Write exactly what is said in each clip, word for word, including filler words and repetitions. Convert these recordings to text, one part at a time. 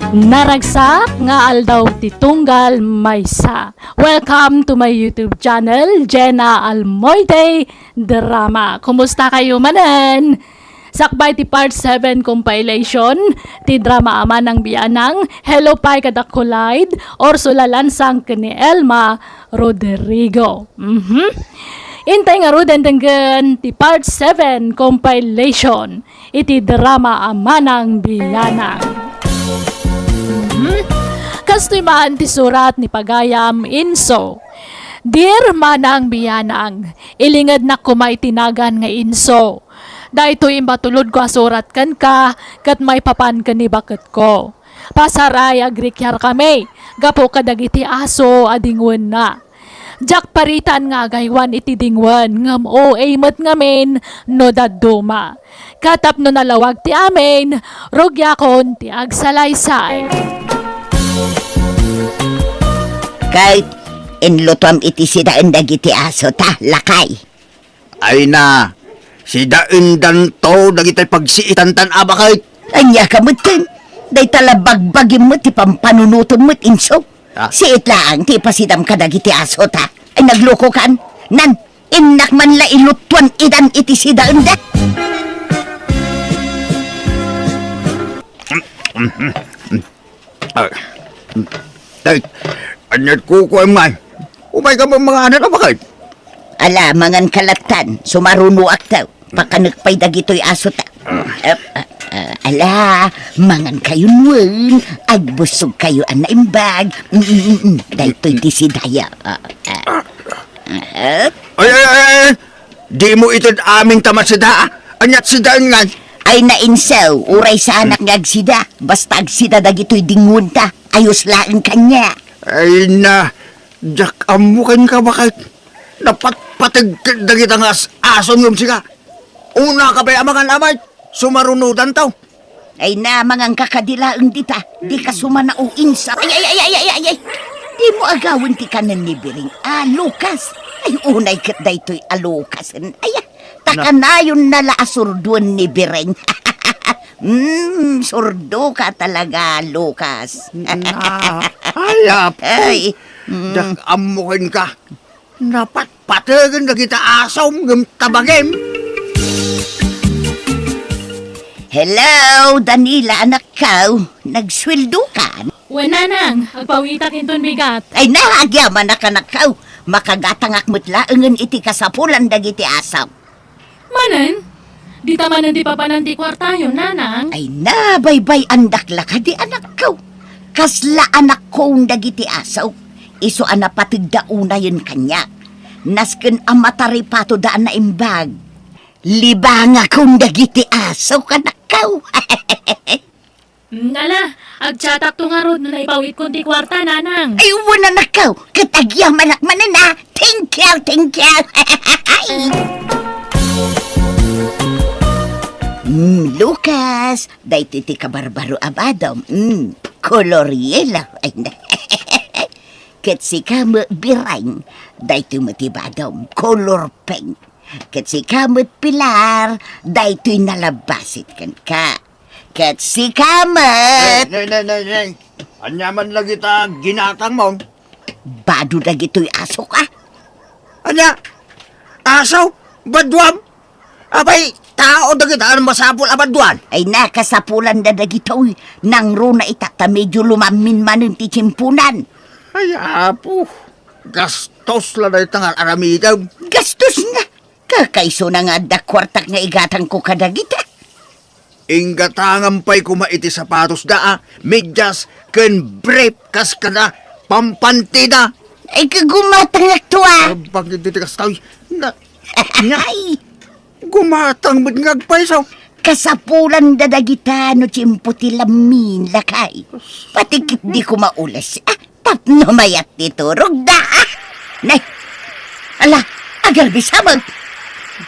Naragsak nga aldaw ti tunggal maysa. Welcome to my YouTube channel, Jenna Almoite Drama. Kumusta kayo manen? Sakbay ti part seven compilation ti drama a Manang Bianang, Hello Pay Kada Collide, Ursula Lansang ken ni Elma Rodrigo. Mhm. Intay ngaruden denggen ti part seven compilation iti drama a Manang Bianang. Mhm. Kastoy man ti surat ni pagayam Inso. Dear Manang Bianang, ilingednak koma iti nagan nga Inso. Daytoy imbatulodko a surat kenka ket maipapan ken ni baketko. Pasaray, agrikiar kami gapu kadagiti aso a dingwenna. Diak paritan nga agaywan iti dingwen, ngem O A met ngamin no dadduma. Ket tapno nalawag ti amin, rugiakon ti agsalaysay. Ket inlutuam iti sidaen dagiti aso ta, lakay. Ay na, sidaendanto dagitoy pagsiitantan a baket. Ania ka metten? Dayta la bagbagim met ti pampanunotem met, Inso. Ah. Siit laeng ti ipasidam kadagiti aso ta. Ay, naglokokan. Nan, innak man la ilutuan idan iti sidaenda. Ay, ay, aniat kukuem man. Umayka man mangan a baket. Ala, mangan ka lattan, sumarunoakto. Pakanek pay dagitoy aso ta. Ah, ah, ah, ala, mangan kayo nuen. Agbusog kayo a naimbag. Mm, mm, mm. Daytoy ti sidaya. Ah, ah. Ah. Ay, ay, ay, ay. Di mo ited amin ta masida, ah. Aniat sidaen ngan? Ay, nainsaw, uray saanak nga agsida. Basta agsida dagitoy dingwenta. Ayos laeng kanya. Ay na, diak ammo kenka baket. Napatpateg ket dagita nga as-asom ngem sika. Unaka pay a mangan a baket, sumarunodanto. Ay na, manganka kadi laeng dita. Dika sumanao, Insa. Ay, ay, ay, ay, ay, ay, ay. Di mo agawen ti kanen ni Biring. Ah, Lucas. Ay, unay ket daytoy a Lucasen. Ay, ah, ta kanayon na la a surduen ni Biring. Mm, surdo ka talaga, Lucas. Na, ay, apo. Ay, mm. Diak ammo kenka. Napatpategen dagita asom ngem tabagem. Hello, Danila, anakko. Nagsueldo ka? Wen, nanang, agpawitak inton bigat. Ay na, agyamanak, anakko. Makagatangak met laengen iti kasapulan dagiti asom. Manen? Dita manen ti papanan ti kuartayo, nanang? Ay na, baybay-andak la kadi, anakko. Kasla anakko dagiti aso. Isu a napategda unayen kaniak. Nasken a mataripatoda a naimbag. Libangakon dagiti aso, anakko. Mm, ala, agchatakto ngarud no naipawitkon ti kuarta, nanang. Ay, wen, anakko, ket agyamanak manen, a. Thank you, thank you. Mm, Lucas, daytoy ti kabarbaro a badom. Mm, kolor yellow. Ay, na. Ket sika met, Bireng, daytoy met ti badom, kolor pink. Ket sika met, Pilar, daytoy nalabasit kenka. Ket sika met. Nay, nay, nay, nay, nay. Ania man lagita ginatangmo? Bado dagitoy asok, a. Ania? Aso? Baduam? Apay, tao dagita a masapul a baduan? Ay, nakasapulanda dagitoy. Nangruna ita ta medyo lumammin manen ti tiemponan. Ay, apo. Gastos la dayta nga aramidem. Gastos na. Kakaisuna nga adda kuartak nga igatangko kadagita. Inggatangam pay koma iti sapatosda a, medyas, ken brief kas kada pampantida. Ay, kagumatangakto, a. Abang iti ti kastoy. Na, na, ay, gumatang met nga agpayso. Kasapulanda dagita no tiempo ti lammin, lakay. Pati ket di ko maules. Ah, tapno mayat ti turogda. Nay, ala, agarbisamek.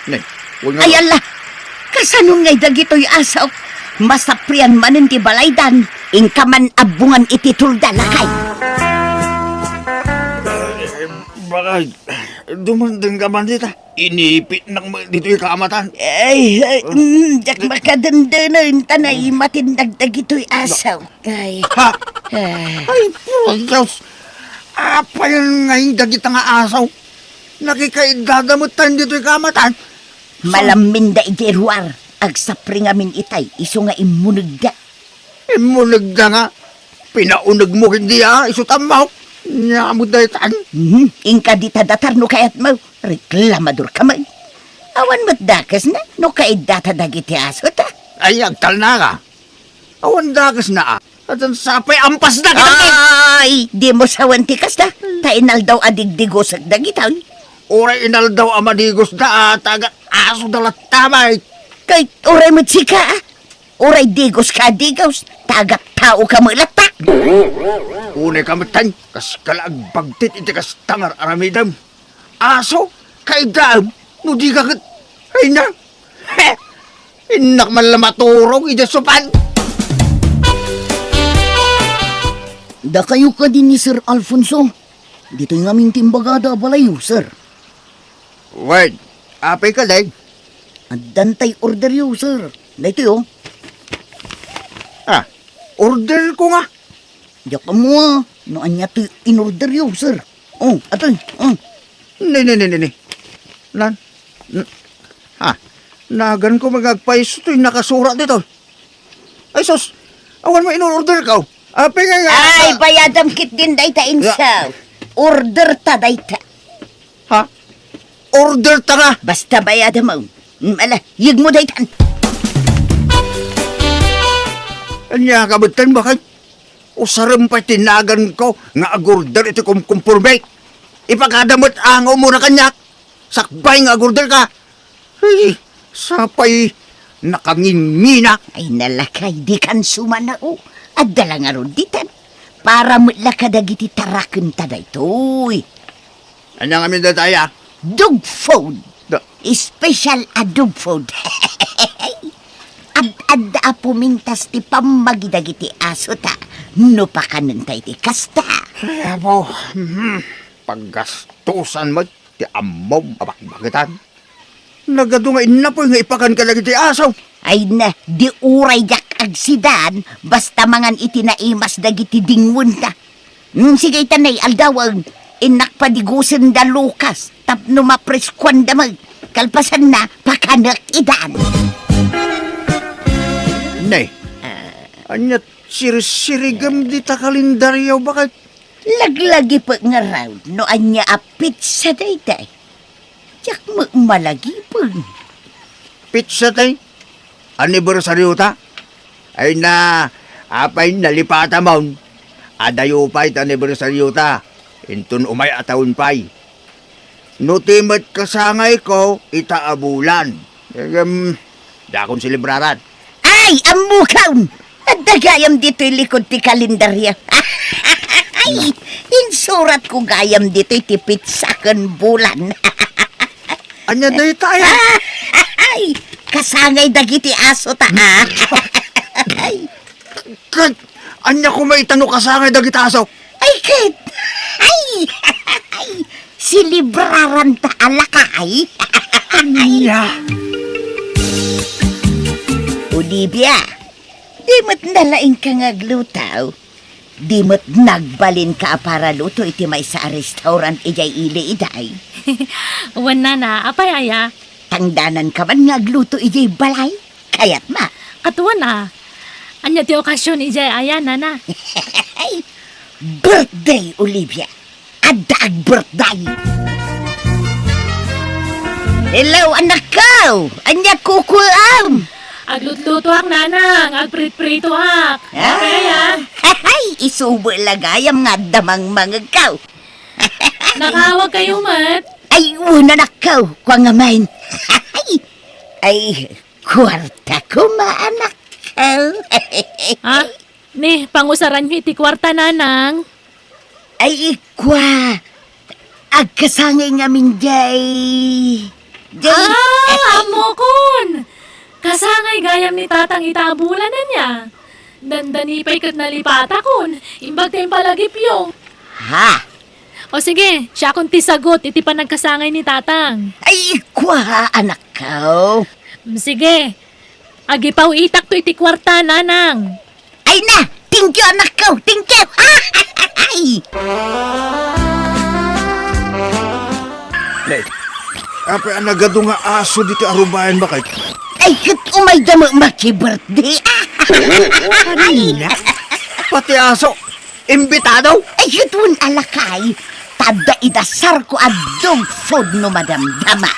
Nay, wen nga. Ay, ala, kasano ngay dagitoy asok? Masaprian manen ti balaydan, inka man abbongan iti tulda, lakay. Eh, bakay, dumandeng ka man dita. Inipitnak met ditoy kamatan. Ay, ay, mm, diak makadamdama, ta naimatinnak dagitoy asaw. Ay. Ha? Ah. Ay, puro Dios. Apay ngay dagita nga asaw? Nakikaidada met tayo ditoy kamatan. Malamminda idiay ruar. Agsapri ngamin itay, isu nga immunegda. Immunegda nga. Pinaunegmo ket di a, isu tammaw. Nia met daytan. Mhm. Inka dita datar no kayatmo. Reklamador ka man. Awan met dakesna no kaiddata dagiti aso ta. Ay, agtalna ka. Awan dakesna a. Atan sapay ampasda kita. Ay, dimo sawen ti kasta. Ta inaldaw a digdigosek dagitan. Uray inaldaw a madigosda a taga aso da latta, bay. Kay uray met sika a. Uray digoska a digos, ta agat-taoka met latta. Unay ka met, Tang, kas kala agbagtit iti kasta nga ar-aramidem. Aso, kaidaem, no dika ket, ay na. He! Innak man la maturog idiay sopan. Dakayo kadi ni Sir Alfonso. Ditoy ngamin ti imbagada a balayyo, sir. Wen, apay ka, Deng? Addan tay orderyo, sir. Daytoy, oh. Ah, order ko nga. Diak ammo, ah, no ania ti inorderyo, sir. Oh, atoy, oh. Ni, ni, ni, ni, ni. Nan, n-, ha, nagan ko nga agpayso toy nakasurat ditoy. Ay, sus! Awan mo in-order ka, oh. Apay nga nga, Ay, ah, bayadam ketdin dayta, Ya. Insaw. Order ta dayta. Ha? Order ta nga? Basta bayadam, oh. Mm, ala, yegmo daytan. Ania ka met, Tang, baket? Usarem pay ti nagan ko nga agorder iti kumkumporme. Ipakada met nga umuna kaniak. Sakbay nga agorder ka. Ay, sapay nakangingina. Ay, nalakay, dikan sumanao. Adda la ngarud ditan. Para met la kadagiti tarakenta daytoy. Ania ngamin dayta, aya? Dog food. Da- Special a dog food. Ad-, adda a pumintas ti pammagi dagiti aso ta no pakanenta iti kasta. Ay, apo. Mhm. Paggastusan met ti ammom a bakbaketan. Nagadu nga innapoy nga ipakan kadagiti aso. Ay na, di uray diak agsidan, basta mangan iti naimas dagiti dingwenta. Mm, sige, ita nay aldawen, innak padigosen da Lucas, tapno mapreskuan da met. Kalpasanna, pakanek idan. Ne, Ah. Ania sirisirigem dita kalendaryo, baket? Laglagipek ngarud no ania a petsa dayta. Diak met malagipek. Petsa tay? Anibersaryo ta? Ay na, apay nalipatamon? Adayo pay ta anibersaryo ta. Inton umay a taon pay. No ti met kasangay ko, ita a bulan. Em, dakon selebraran. Ay, ammokon! Adda gayam ditoy likod ti kalendaryo. Ay, insurat ko gayam ditoy ti petsa ken bulan. Ania dayta, aya? Ay, kasangay dagiti aso ta, ah. Ay. Ket, ania koma ita no kasangay dagiti aso? Ay, ket, ay, ay, selebraran ta a lakay. Ania? Olivia, di met nalaingka nga agluto. Di met nagbalinka a paraluto iti maysa a restaurant idiay ili, iday. Wen, nana, apay aya? Tangdananka man nga agluto idiay balay? Kayatma? Katuan a. Ania ti okasion idiay aya, nana? Birthday, Olivia. Adda ag-birthday. Hello, anakko! Ania kukuam? Aglutlutoak, nanang. Agpritpritoak. Ah. Kaya? Hay, isubo la gayam nga adda mangmangegko. Nakaawagkayo met? Ay, wen, anakko. Kua ngamin. Ay, kuarta koma, anakko. Ha? Ne, pangusaranyo iti kuarta, nanang. Ay, ikua, agkasangay ngamin jay, jay. Ah, ammokon! Kasangay gayam ni tatang ita a bulan ania. Dandani pay ket nalipatakon, imbag ta impalagipyo. Ha? O sige, siakon ti sagut iti panagkasangay ni Tatang. Ay, kua, anakko. Mm, sige. Agipaw-itakto iti kuarta, Nanang. Ay na! Thank you, anakko! Thank you! Ay! Nay, apay a nagadu nga aso ditoy arubayan, bakay? Ay, ket umayda met makibirthday. Ay, na. Pati aso, imbitado? Ay, ket wen a lakay. Ta adda idasarko a dog food no madamdama.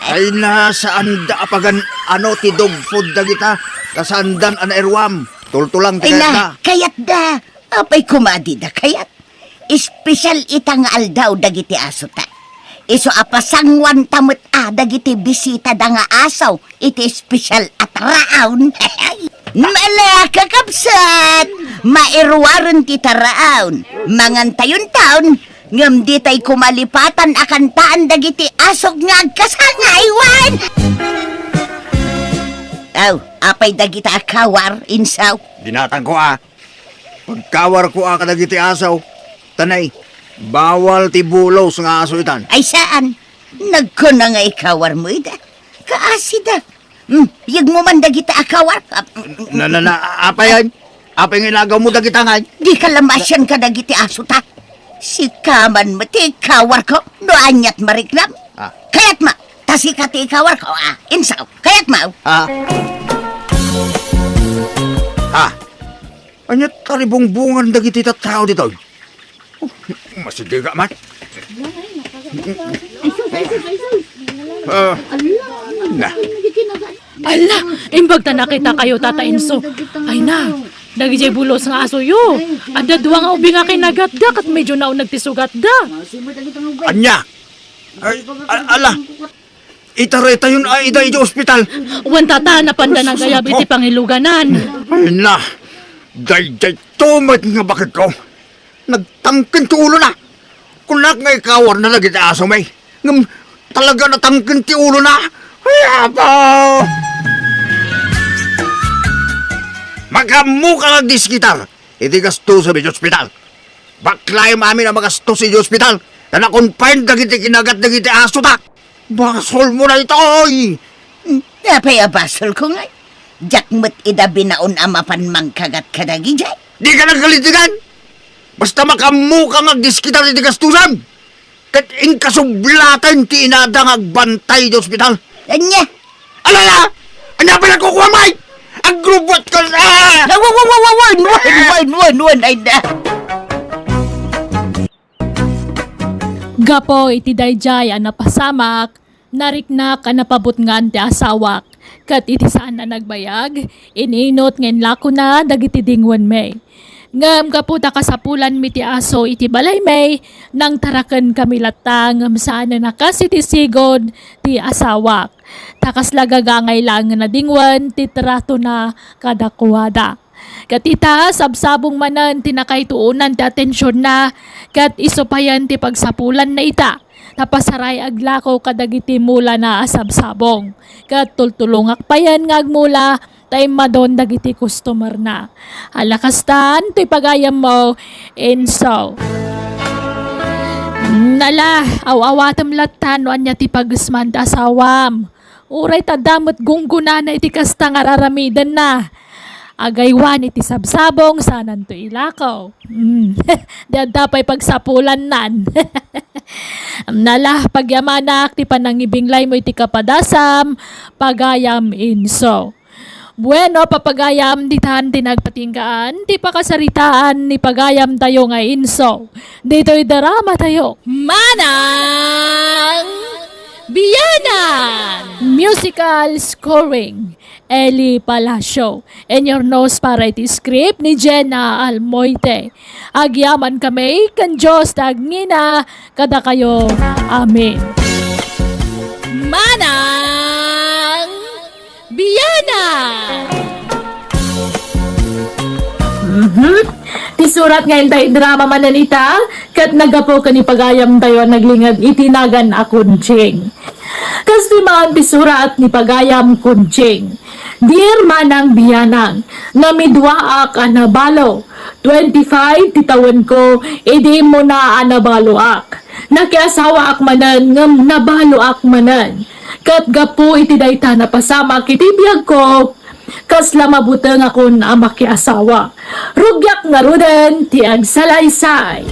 Ay na, saanda a pagan-ano ti dog food dagita, ta saandan a nairuam. Tultulang ti kayatda. Ay na, kayatda. Apay koma a dida kayat? Espesyal ita nga aldaw dagiti asota. Isu a pasanguanta met a dagiti bisitada nga aso iti espesyal a taraon. Ala, kakabsat! Mairuaren ti taraon. Mangantayonton, ngem ditay koma lipatan a kantaan dagiti asok nga agkasangay wen. Aw, apay dagita a kawar, insaw? Dinatangko a. Pagkawarko a kadagiti aso, tanay, bawal ti bulos nga aso itan. Ay saan? Nagkuna nga ikawarmo ida. Kaasida. Hmm, yegmo man dagita a kawar. Ah, Na, na, na, apay, ay? Apay nga inagawmo dagita ngay? Dika la maasian kadagiti asota. Sika man met ti ikawarko, no aniat mariknam. Ah. Kayatmo, ta sika ti ikawarko, ah, insaw. Kayatmo. Ah. Ah. Ania ti taribungbungan dagiti tattao ditoy? Oh, masidiga man. Ah, na. Ala, imbag ta nakitakayo, Tata Enzo. Ay na, dagidiay bulos nga asoyo. Adda dua nga ubing a kinagatda ket medyo nauneg ti sugatda. Ania? Ay, a-, ala. Itaraytayon a ida iti ospital. Wen, Tata, napanda nagayab iti pangiluganan. Ay na, daydiay tumet nga baketko. Nagtangken ti ulona. Kunak nga ikawarna dagiti asomi. Ngem talaga natangken ti ulona. Ay, apo! Makaammoka nga agdiskitar iti gastoem iti ospital. Baklaem amin a magastos iti ospital. Ta na-confine dagiti kinagat dagiti asota. Basolmo daytoy! Apay a basolko ngay? Diak met ida binaon a mapan mangkagat kadagidiay. Dika nagkalintegan! Basta makaammoka nga agdiskitar iti gastoem! Ket inkasublatan ti inada nga agbantay iti ospital. Ania? Ala, ala! Ania pay nagkukuam, ay? Agrubot ka na! Wa, wa, wa, wa, wen, wen, wen, wen, wen, ay na. Gapu iti daydiay a napasamak, nariknak a napabutngan ti asawak, ket iti saan a nagbayag, ininut nga inlakona dagiti dingwenmi. Ngem gapu ta kasapulanmi ti aso iti balaymi, nangtarakenkami latta ngem saanen a kas iti sigud ti asawak. Ta kasla gagangay laeng nga nadingwen ti tratona kadakuada. Ket ita, sabsabong manen ti nakaituonan ti atensionna, ket isu payen ti pagsapulanna ita, ta pasaray aglako kadagiti mulana a sabsabong. Ket tultulongak payen nga agmula ta immadon dagiti customerna. Ala kastan, toy pagayammo, Enzo. Nala, aw-awatem latta no ania ti pagesman ti asawam. Uray ta adda met gunggonana iti kasta nga ar-aramidenna. Agaywan iti sabsabong, saananto ilako. Mm. Di adda pay pagsapulannan. Nala, pagyamanak ti panangibinglaymo iti kapadasam, pagayam Enzo. Bueno, papagayam, ditan ti nagpatinggaan ti pakasaritaan ni pagayamtayo nga Enzo. Ditoy dramatayo. Manang Bianan! Musical scoring, Eli Palacio. Inyurnos para iti script ni Jenna Almoite. Agyaman kami ken Dios ti agngina kadakayo. Amen. Manang Bianan! Mhm. Ti surat nga intay drama manen ita, ket naggapu ken ni pagayamtayo a naglinged iti nagan a Kunching. Kastoy man ti surat ni pagayam Kunching. Dear Manang Bianang, namiduaak a nabalo. Twenty-five ti tawenko, idi immuna a nabaloak. Nakiasawaak manen ngem nabaloak manen. Ket gapu iti dayta napasamak iti biagko, kasla mabutengakon a makiasawa. Rugiak ngaruden ti agsalaysay.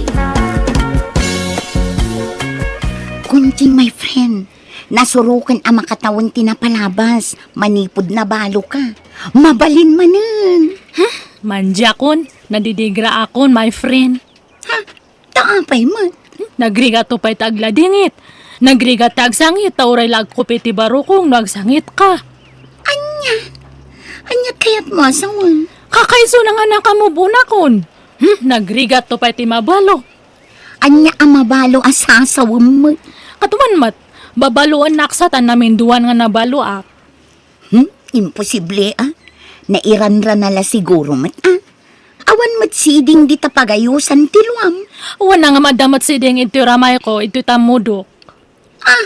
Kunting, my friend, nasuroken a makatawen ti napalabas manipud nabaloka. Mabalin manen. Huh? Mandiakon, nadidigraakon, my friend. Ha? Ta apay met? Nagrigatto pay ti agladingit. Nagrigat ti agsangit, ta uray la agkupi ti barukong no agsangitka. Ania? Ania kayatmo a sawen? Kakaiso na nga nakamove on akon. Hmm, nagrigatto pay ti mabalo. Ania a mabalo a sasawen met? Katuman met, babaloennak sa ta naminduan nga nabaloak. Hmm? Imposible, a? Nairanrana la siguro met, a? Awan met siding dita pagayosan ti luam. Wen, nga adda met siding iti ramayko, iti tammudok. Ah!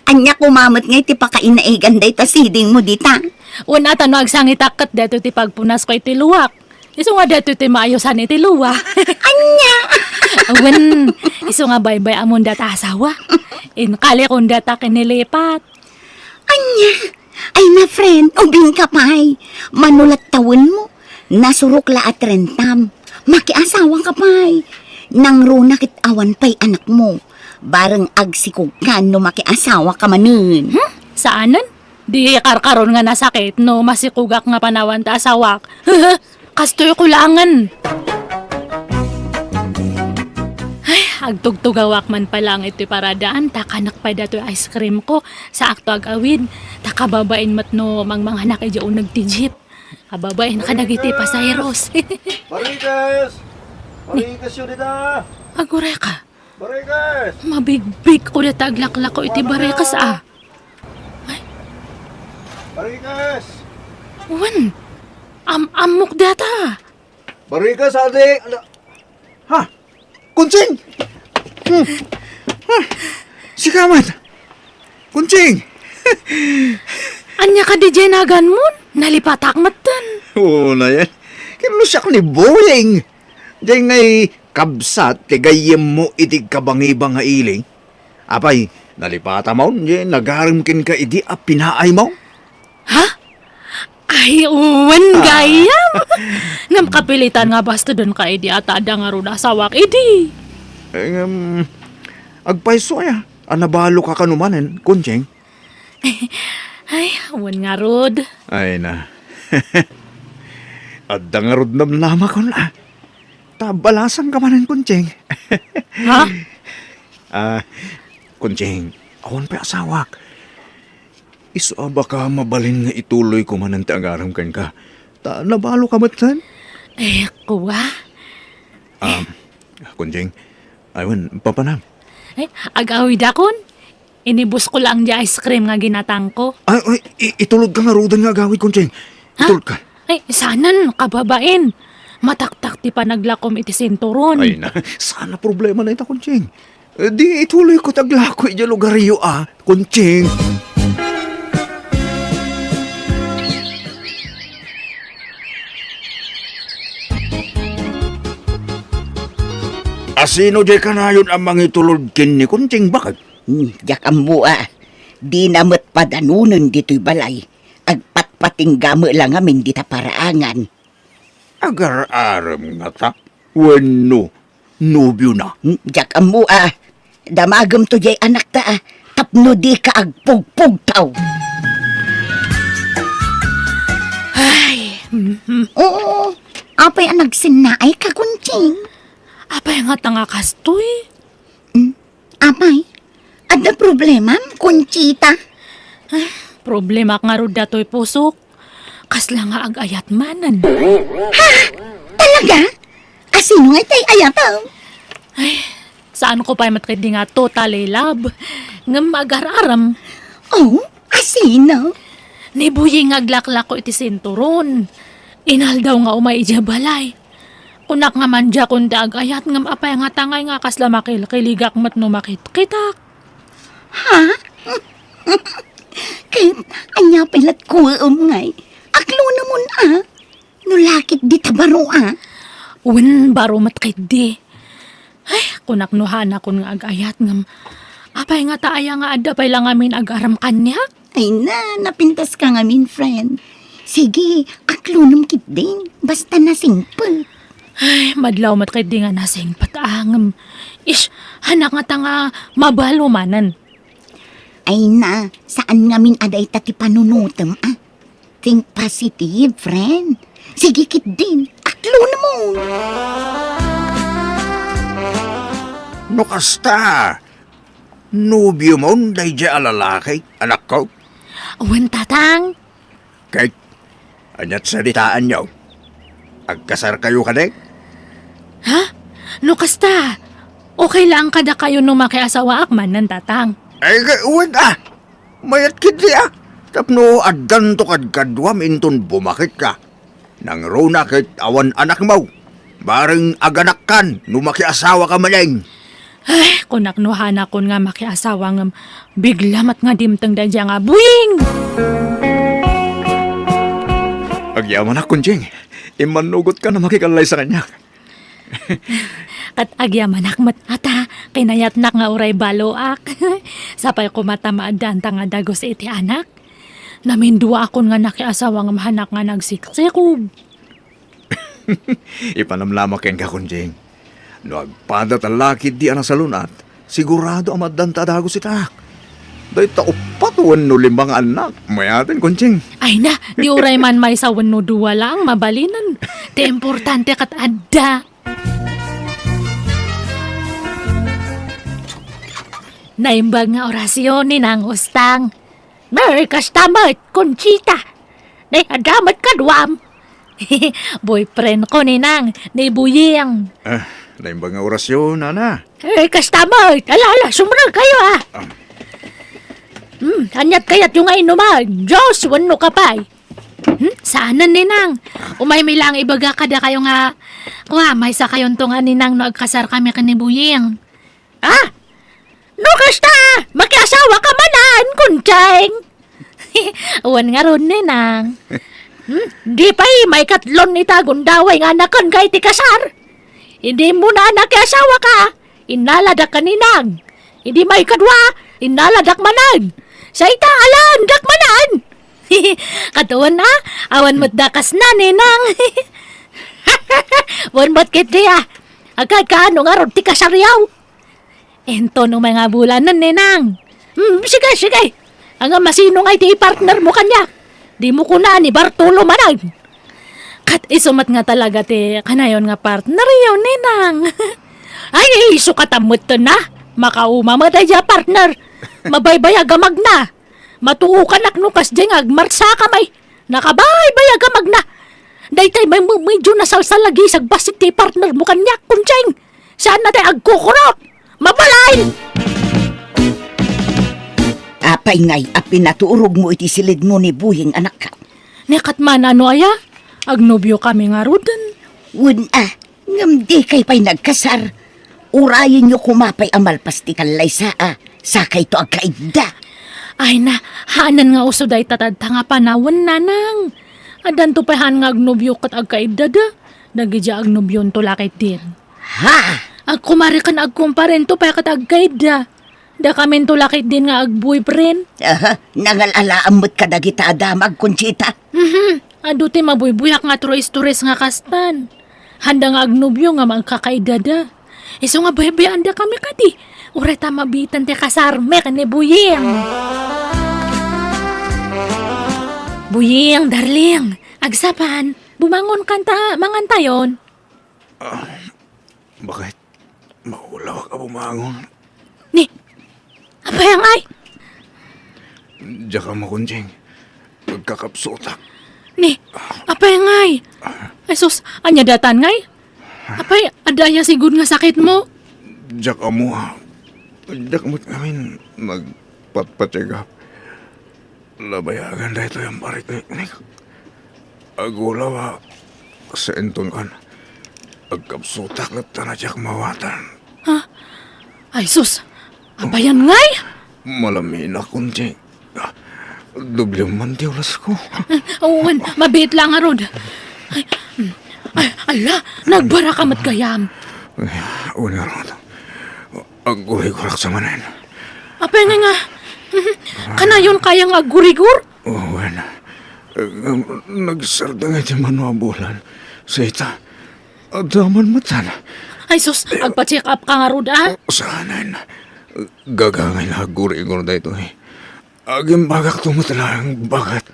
Ania koma met nga iti pakainaigan dayta sidingmo dita? Wen, a, ta no agsangitak ket daytoy ti pagpunasko iti luak. Isu nga daytoy ti maayosan iti lua. Ania? Wen, isu nga baybay-amon dayta asawa. Inkalikon dayta ken nilipat. Ania? Ay na, friend, ubingka pay. Mano la ti tawenmo? Nasurok la a trentam. Makiasawaka pay. Nangruna ket awan pay anakmo. Bareng agsikogka no makiasawaka manen. Hmm? Saanen? Di karkaron nga nasakit no masikogak nga panawan ti asawak. Kastoy ko laengen. Ay, agtugtugawak man pay laeng iti paradaan, ta kanek pay datoy ice cream ko. Saakto agawid, ta kababain met no mangmanganak idiay uneg ti jeep. Kababain kadagiti pasaheros. Marites! Marites yo dita! Aguray ka. Marites! Mabigbig ko data aglaklako iti barekas, a. Ay. Marites! Wen, am-ammok data. Marites, adi! Ala-, ha? Kunching! Hmm. Hmm. Sika man! Kunching! Ania kadi diay naganmon? Nalipatak metten. Oo na yan. Kinlusiak ni Boying. Diay ngay kabsat ti gayyemmo iti kabangibang nga iling. Apay, nalipata maon, diay nagarem kenka idi a pinaay maon? Ha? Ay, wen, ah, gayam. Ngem kapilitan nga bastuden ka idi a ta adda ngarud asawak idi. Eh, ngem, agpayso aya a nabaloka kano manen, Kunching? Ay, wen ngarud. Ay na. Adda ngarud namnamakon, a. Ta balasang ka manen, Kunching. Ha? Ah, Kunching, awan pay asawak. Isu a baka mabalin nga ituloy ko manen ti agarem kenka. Ta nabalo ka metten? Eh, kuwa. Ah, Kunching, ay wen, papanam? Eh, agawidakon. Inibus ko laeng diay ice cream nga ginatangko. Ay, ay, i-, itulod ka ngaruden nga agawid, Kunching. Ha? Itulod ka. Ay, saanen, kababain. Mataktak ti panaglakom iti sinturon. Ay na, saan a problema na ita, Kunching. Eh, di ituloy ko ti aglako idiay lugaryo, a, Kunching. Asino diay kanayon a mangitulod ken ni Kunching, baket? Hmm, diak ammo a. Dina met padanonen ditoy balay. Agpatpatingga met la ngamin dita paraangan. Agar-arem ngata wenno nobiona? Hmm, diak ammo a. Damagemto diay anakta a. Tapno dika agpugpugtaw. Ay, mhm. Oo. Apay a nagsennaay ka, Kunching? Apay ngata nga kastoy? Hmm? Apay, adda problemam, Conchita? Ah, problemak ngarud datoy pusok. Kasla nga ag-ayat manen. Ha? Talaga? Asino nga itay ayatam? Ay, saanko pay met ketdi nga totally love. Ngem agar-arem. Oh, asino? Ni Boying nga aglaklako iti sinturon. Inaldaw nga umay idiay balay. Kunak nga mandiakon ti ag-ayat ngem apay nga tangay nga kasla makilkiligak met no makitkitak. Ha? Ket ania pay latkuem ngay? Aklonemon a. No lakit dita baro a. Wen, baro met ketdi. Ay, kunak no haanakon nga agayat ngem apay ngata aya nga adda pay la ngamin agarem kaniak? Ay na, napintas ka ngamin, friend. Sige, aklonem ketdin, basta nasingpet. Ay, madlaw met ketdi nga nasingpet a ngem. Ish, hanak ngata nga mabalo manen. Ay na, saan ngamin a dayta ti panunutem a. Think positive, friend. Sige ketdin, aklonemon. No kasta, nobiomon daydiay a lalaki, anakko? Wen, tatang. Ket, aniat salitaanyo? Agkasarkayo kadi? Ha? No kasta, okay lang kadakayo no makiasawaak manen, tatang. Ay, wen a! Mayat ketdi a, tapno addanto kadkaduam inton bumaket ka. Nangruna ket awan anakmo. Bareng aganakkan no makiasawaka manen. Ay, kunak no haanakon nga makiasawa ngem bigla met nga dimteng daydiay nga buing! Agyamanak, Kunjing. Immannugotka no makikallaysa kaniak. Ket agyamanak met ata, kinayatnak nga uray baloak. Sapay koma ta maaddanta nga dagus iti anak. Naminduaakon nga nakiasawa ngem hanak nga nagsiksikog. Ipanamlamak kenka, Kunjing. No agpada ta lakit di a nasalun-at, sigurado a maaddanta a dagus ita. Dayta uppat wenno lima nga annak, mayaten, Kunjing. Ay na, di uray man maysa wenno dua laeng mabalinen. Ti importante ket adda. Naimbag nga orasyon ni Nang Ustang. Nay, kasta met, Conchita. Nay, adda met kaduam. Boyfriend ko ni Nang, ni Buying. Ah, naimbag nga orasyon, nana. Eh, kasta met. Ala, ala, sumrek kayo, ah. Ah. Hmm, aniat kayatyo nga inuman? Juice wenno kape? Hmm, saanen, Ninang. Umay mi lang ibaga kadakayo nga, kua, maysa kayonto nga Ninang no agkasar kami ken ni Buying. Ah? No kasta, makiasawa ka manen, Kuncheng? Wen ngarud, Ninang. Hmm, di pay maikatlon ita gundaway nga anaken ka iti kasar. Idi mo na nakiasawa ka, innaladak ka, Ninang. Idi maikadua, innaladak manen. Sa ita, alaendak manen. Katawan a, awan met dakasna, Ninang. Wen met ketdi a. Agkakaano ngarud ti kasaryo? Inton umay nga bulanen, Ninang. Hmm, sige, sige. Ania, masino nga iti ipartner mo kaniak? Di mo kuna ni Bartolo manen. Ket isu met nga talaga ti kanayon nga partneryo, Ninang. Ay, isu kata met na. Makauma met daydiay a partner. Mabaybayag a magna. Matuokanak no kasdiay nga agmarsa kami. Nakabaybayag a magna. Daytay met, medyo nasalsalagisag bassit ti partner mo kaniak, Kuncheng. Saan na tay agkukurot? Mabalay! Apay ngay a pinaturog mo iti silid mo ni Buying, anak? Ni ket man, ano aya? Agnobio kami ngaruden. Wen a, ngem dikay pay nagkasar. Urayenyo koma pay a malpas ti kallaysa a, sakayto agkaidda. Ay na, haanen nga uso dayta tatta nga panawen, Nanang. Addanto pay haan nga agnobio ket agkaiddada. Dagidiay agnobionto la ketdin. Ha? Agkumari ken agkumparento pay ket agkaidda. Dakaminto la ketdin nga agboyfriend. Aha, nangal-alaam met kadagita a damag, Conchita. Mhm. Adu ti mabuybuyak nga true stories nga kastan. Handa nga agnobio nga agkakaiddada. Isu nga baybayaanda kami kadi. Uray ta mabiitan ti kasarmi ken ni Buying. Buying, darling, agsapan, bumangon kanta, mangantayon. Ah, bakit? Maulawak a bumangon. Ni, apay ngay? Diak ammo, Conching. Agkakapsutak. Ni, apay ngay? Ay sus, ania daytan ngay? Apay, adda aya sigud nga sakit mo? Diak ammo, ah. Diak met ngamin nagpatpatiagap. Labayagan daytoy a parikniknik. Agulaw a sainton kan. Agkapsutak ket ta na diak mawatan. Ha? Ay sus! Apayan ngay? Malaminak, Conching. Doble man ti ulasko. Wen, mabiit la ngarud. Ay, ay, ala, nagbaraka met gayam. Ay, wen ngarud. Aggurigurak sa manen. Apay nga nga? Kanayon kaya nga aggurigur? Wen, nagsardeng iti mano a bulan. Sita, adda man met sana. Ay sus, agpa-check up ka ngarud, a? Saanen. Gagangay la aggurigur daytoy. Agimbagakto met laeng baket.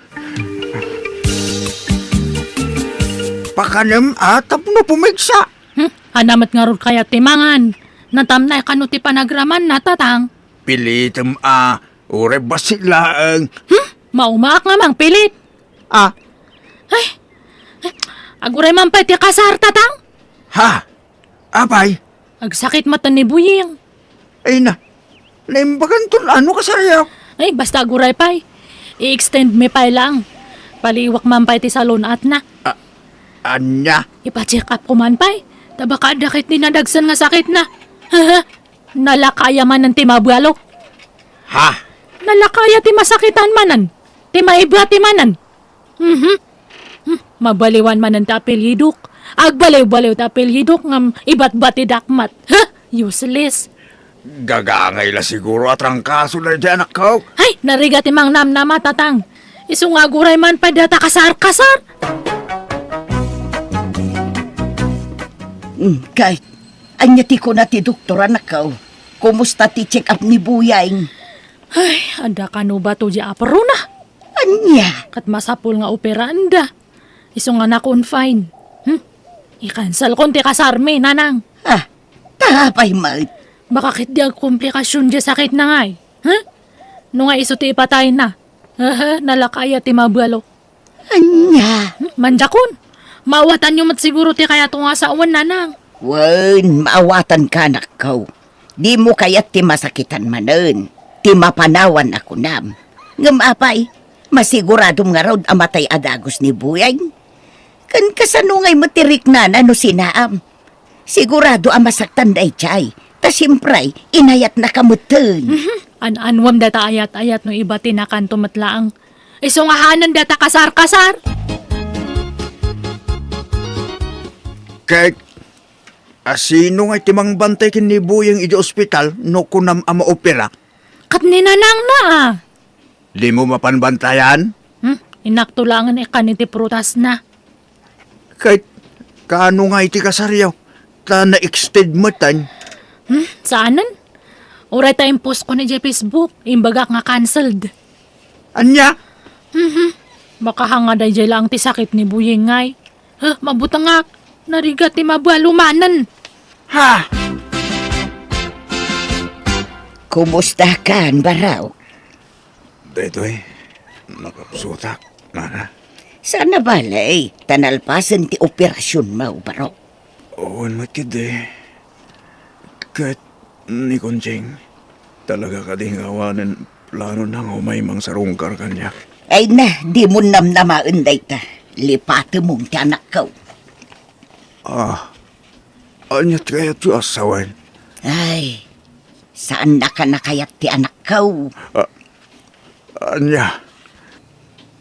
Pakanem a tapno pumigsa. Hmm? Ania met ngarud kayat ti mangan? Natamnay kano ti panagramanna, Tatang? Pilitem a, uray bassit laeng. Hmm? Maumaak nga mangpilit. A? Ay, ay, aguray man pay ti kasar, Tatang? Ha? Apay? Agsakit met ni Buying. Ay na, naimbaganton ano kasaryo? Ay, basta aguray pay. I-extend mi pay lang. Paliiwak man pay ti salun-atna. A-, ania? Ipa-check up ko man pay. Ta baka adda ket dinadagsen nga sakitna. Nalakaya manen ti mabualo. Ha? Nalakaya ti masakitan manen. Ti maibati manen. Mhm. Hmm, mabaliwan manen ti apelyidok. Agbaliwbaliw ti apelyidok ngem ibatbatidak met. Huh? Useless. Gagangay la siguro a trangkaso daydi anakko. Ay, narigat ti mangnamnama, Tatang. Isu nga aguray man pay data kasar-kasar. Hmm, kay, ania ti kuna ti doktor, anakko? Kumusta ti check-up ni Buying? Ay, adda kano bato di aprona? Ania? Ket masapul nga operaenda. Isu nga na-confine. Hmm? I-cancel kon ti kasarmi, Nanang. Ah, ta apay met? Baka ket di agkomplikasyon di sakitna ngay. Huh? No nga isu ti ipatayna. Hehe, nalakaya ti mabualo. Ania? Hmm, manjakon. Maawatanyo met siguro ti kayatko nga sawen, Nanang. Wen, maawatanka, anakko. Dimo kayat ti masakitan manen, ti mapanawan a kunam. Ngem apay, masiguradom ngarud a matay a dagus ni Buying? Ken kasano ngay met ti riknana no sinaam? Sigurado a masaktan daydiay, ta siempre, inayatnaka metten. Mhm. An-anuem dayta ayat-ayat no ibatinakanto met laeng. Isu nga hanen dayta kasar-kasar. Ket, a, sino ngay ti mangbantay ken ni Buying idiay ospital no kunam a maopera? Ket ni nanangna, a. Dimo mapan bantayan? Hmm? Inakto laengen ikkan iti prutasna. Ket, kaano ngay ti kasaryo? Ta na-extend metten. Hmm? Saanen? Uray ta impost ko ni idiay Facebook, imbagak nga cancelled. Ania? Mhm. Baka hanga daydiay laeng ti sakit ni Buying ngay. Huh, mabutengak. Narigat ti mabualo manen. Ha? Kumusta kan, Barok? Daytoy, nakapsutak, nana. Saan a bale, ta nalpasen ti operasionmo, Barok. Wen met ketdi. Ket ni Conching, talaga kadi nga awanen planona nga umay mangsarungkar kaniak? Ay na, dimo namnamaen dayta. Lipatemon ti anakko. Ah, ania ti kayatyo a sawen? Ay, saannaka a kayat ti anakko. Ah, ania?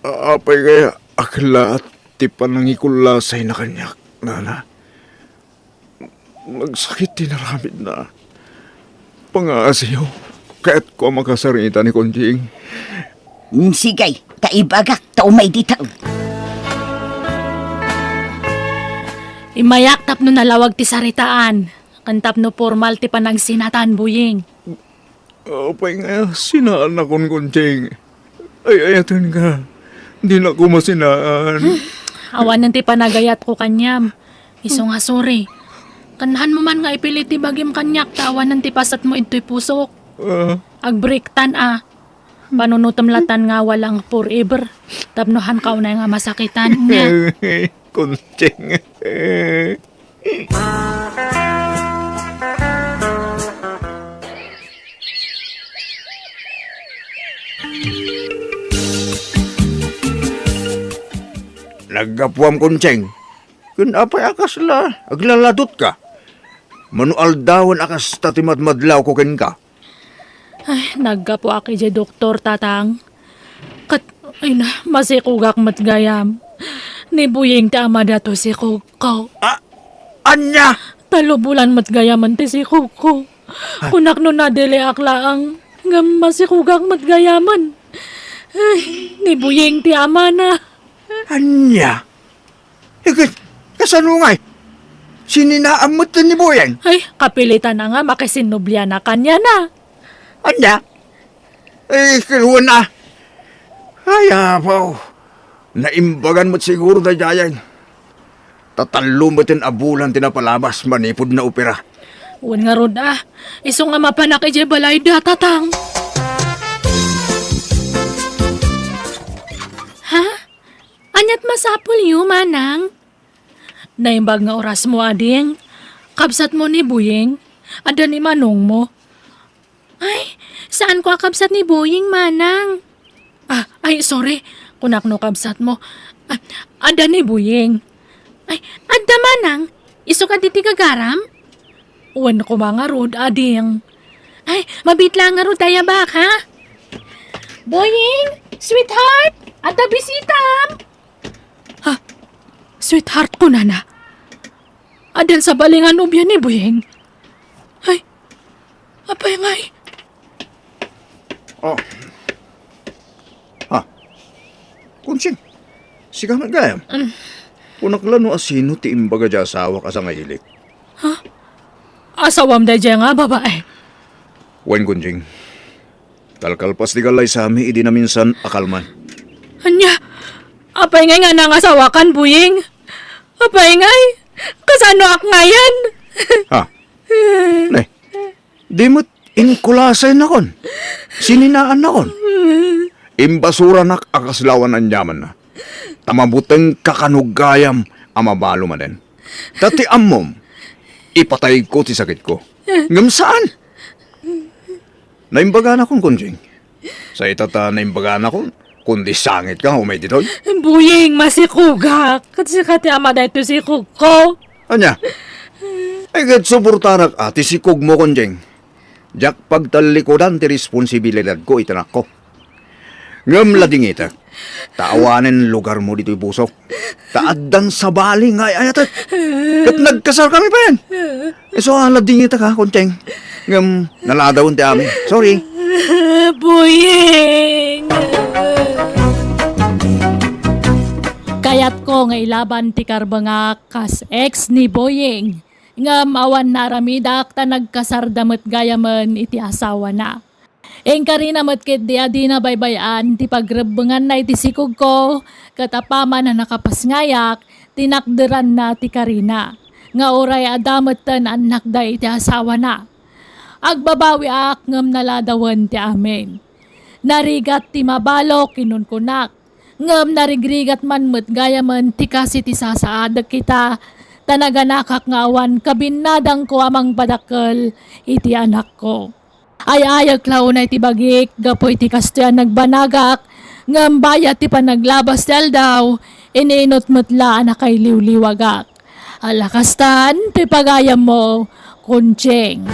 Apay kaya a kellaat ti panangikullasayna kaniak, nana? Nagsakit ti inaramidna. Pangaasiyo, kayatko a makasarita ni Conching. Mm, sige, ta ibagak ta umay dita. Immayak tapno nalawag ti saritaan, ken tapno pormal ti panagsinatan, Buying. Apay nga sinaannakon, Conching? Ay-ayatenka. Dinako masinaan. Hmm. Awanen ti panagayatko kaniam. Isu nga sorry. Ken hanmo man nga ipilit ti bagim kaniak ta awanen ti pasetmo idtoy pusok. Ah. Agbreaktan, a. Panunotem latan nga awan forever. Tapno hanka unay nga masakitan, nia. Conching. Naggapuam, Conching. Ken apay a kasla aglaladutka? Mano aldawen a kasta ti madmadlawko kenka? Ay, naggapuak idiay doktor, Tatang. Ket, ay na, masikugak met gayam. Ni Buying ti amada toy sikugko. A-, ania? Tallo bulan met gayamen ti sikugko. Kunak no nadeliak laeng, ngem masikugak met gayamen. Ay, ni Buying ti amana. Ania? Iket, kasano ngay? Sininaam met ni Buying? Ay, kapilitan a nga makisinnubliana kaniana. Ania? Ay, ket wen a. Ay, apo. Naimbagan met siguro daydiay. Ta tallo met a bulan ti napalabas manipud naopera. Wen ngarud a, isu nga mapanak idiay balayda, Tatang. Ha? Aniat masapulyo, Manang? Naimbag nga orasmo, ading. Kabsatmo ni Buying. Adda ni manongmo. Ay, saanko a kabsat ni Buying, Manang. Ah, ay, sorry. Kunak no kabsatmo. Ah, adda ni Buying. Ay, adda, Manang. Isu kadi ti gagaram? Wen koma ngarud, ading. Ay, mabiit laeng ngarud ta ayabak, ha? Buying, sweetheart, adda bisitam. Ha? Sweetheart, kunana. Addan sabali nga nobia ni Buying. Ay, apay ngay? Oh. Ha? Kunching, sika met gayam? Mm. Kunak la no asino ti imbaga diay asawak a sangailik. Ha? Asawam daydiay nga babai? Wen, Kunching. Kalkalpas ti gallaysami idi naminsan a kalman. Ania? Apay ngay nga nangasawakan, Buying? Apay ngay? Kasanoak ngayen? Ha? Ne, di met inkulasaynakon. Sininaannakon. Imbasuranak a kasla awan aniamanna. Ta mabutengka kano gayam a mabalo manen. Ta ti ammom, ipatayko ti sakitko. Ngem saan. Naimbaganakon, Kunching. Sa ita ta naimbaganakon, kundi sangitka nga umay ditoy. Buying, masikugak. Ket sika ti ama daytoy sikugko. Ania? Ay, ket suportarak a ti sikugmo, Kunching. Diak pagtallikudan ti responsibilidadko iti anakko. Ngem ladingitek, ta awanen lugarmo ditoy pusok. Ta addan sabali nga ay-ayatek. Ket nagkasarkami payen. Isu a ladingitek, ha, Kunching. Ngem naladawen ti amin. Sorry. Buying! Kayatko nga ilaban ti karbengak kas ex ni Buying. Ngem awan naaramidak ta nagkasarda met gayamen iti asawana. Inkarina met ketdi a dina baybay-an ti pagrebbenganna iti sikugko, ket apaman a nakapasngayak, tinakderanna ti karina, nga uray adda metten annakda iti asawana. Agbabawiak ngem naladawen ti amin. Narigat ti mabalok, kinunkunak, ngem narigrigat man met gayamen ti kas iti sasaadek ita, ta naganakak nga awan kabinnadangko a mangpadakkel iti anakko. Ay-ayek la unay ti bagik gapu iti kastoy a nagbanagak, ngem bayat ti panaglabas ti aldaw, ininut met la a nakailiwliwagak. Ala kastan ti pagayammo, Kunching.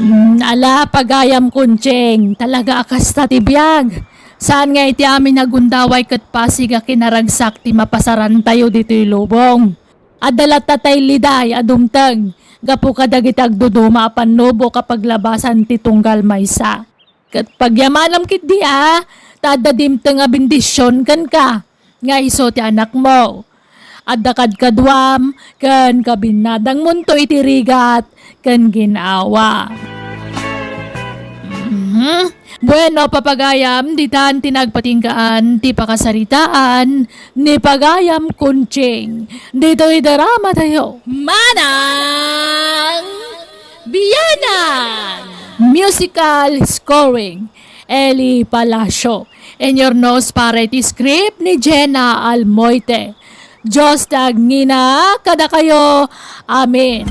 Mm, ala, pagayam, Kunching, talaga a kasta ti biag. Saan nga iti amin a gundaway ket pasig a kinaragsak ti mapasarantayo ditoy lubong. Adda latta tay liday a dumteng gapu kadagiti agduduma a pannubok a paglabasan ti tunggal maysa. Ket pagyamanam ketdi a, ta adda dimteng a bendision kenka, nga isu ti anakmo. Adda kadkaduam ken kabinnadangmonto iti rigat ken gin-awa. Mhm. Bueno, papagayam, ditan ti nagpatinggaan ti pakasaritaan ni Pagayam Kunching. Ditoy drama tayo. Manang Biyanan! Musical scoring, Eli Palacio. Inurnos para iti script ni Jenna Almoite. Dios ti agngina kadakayo. Amen.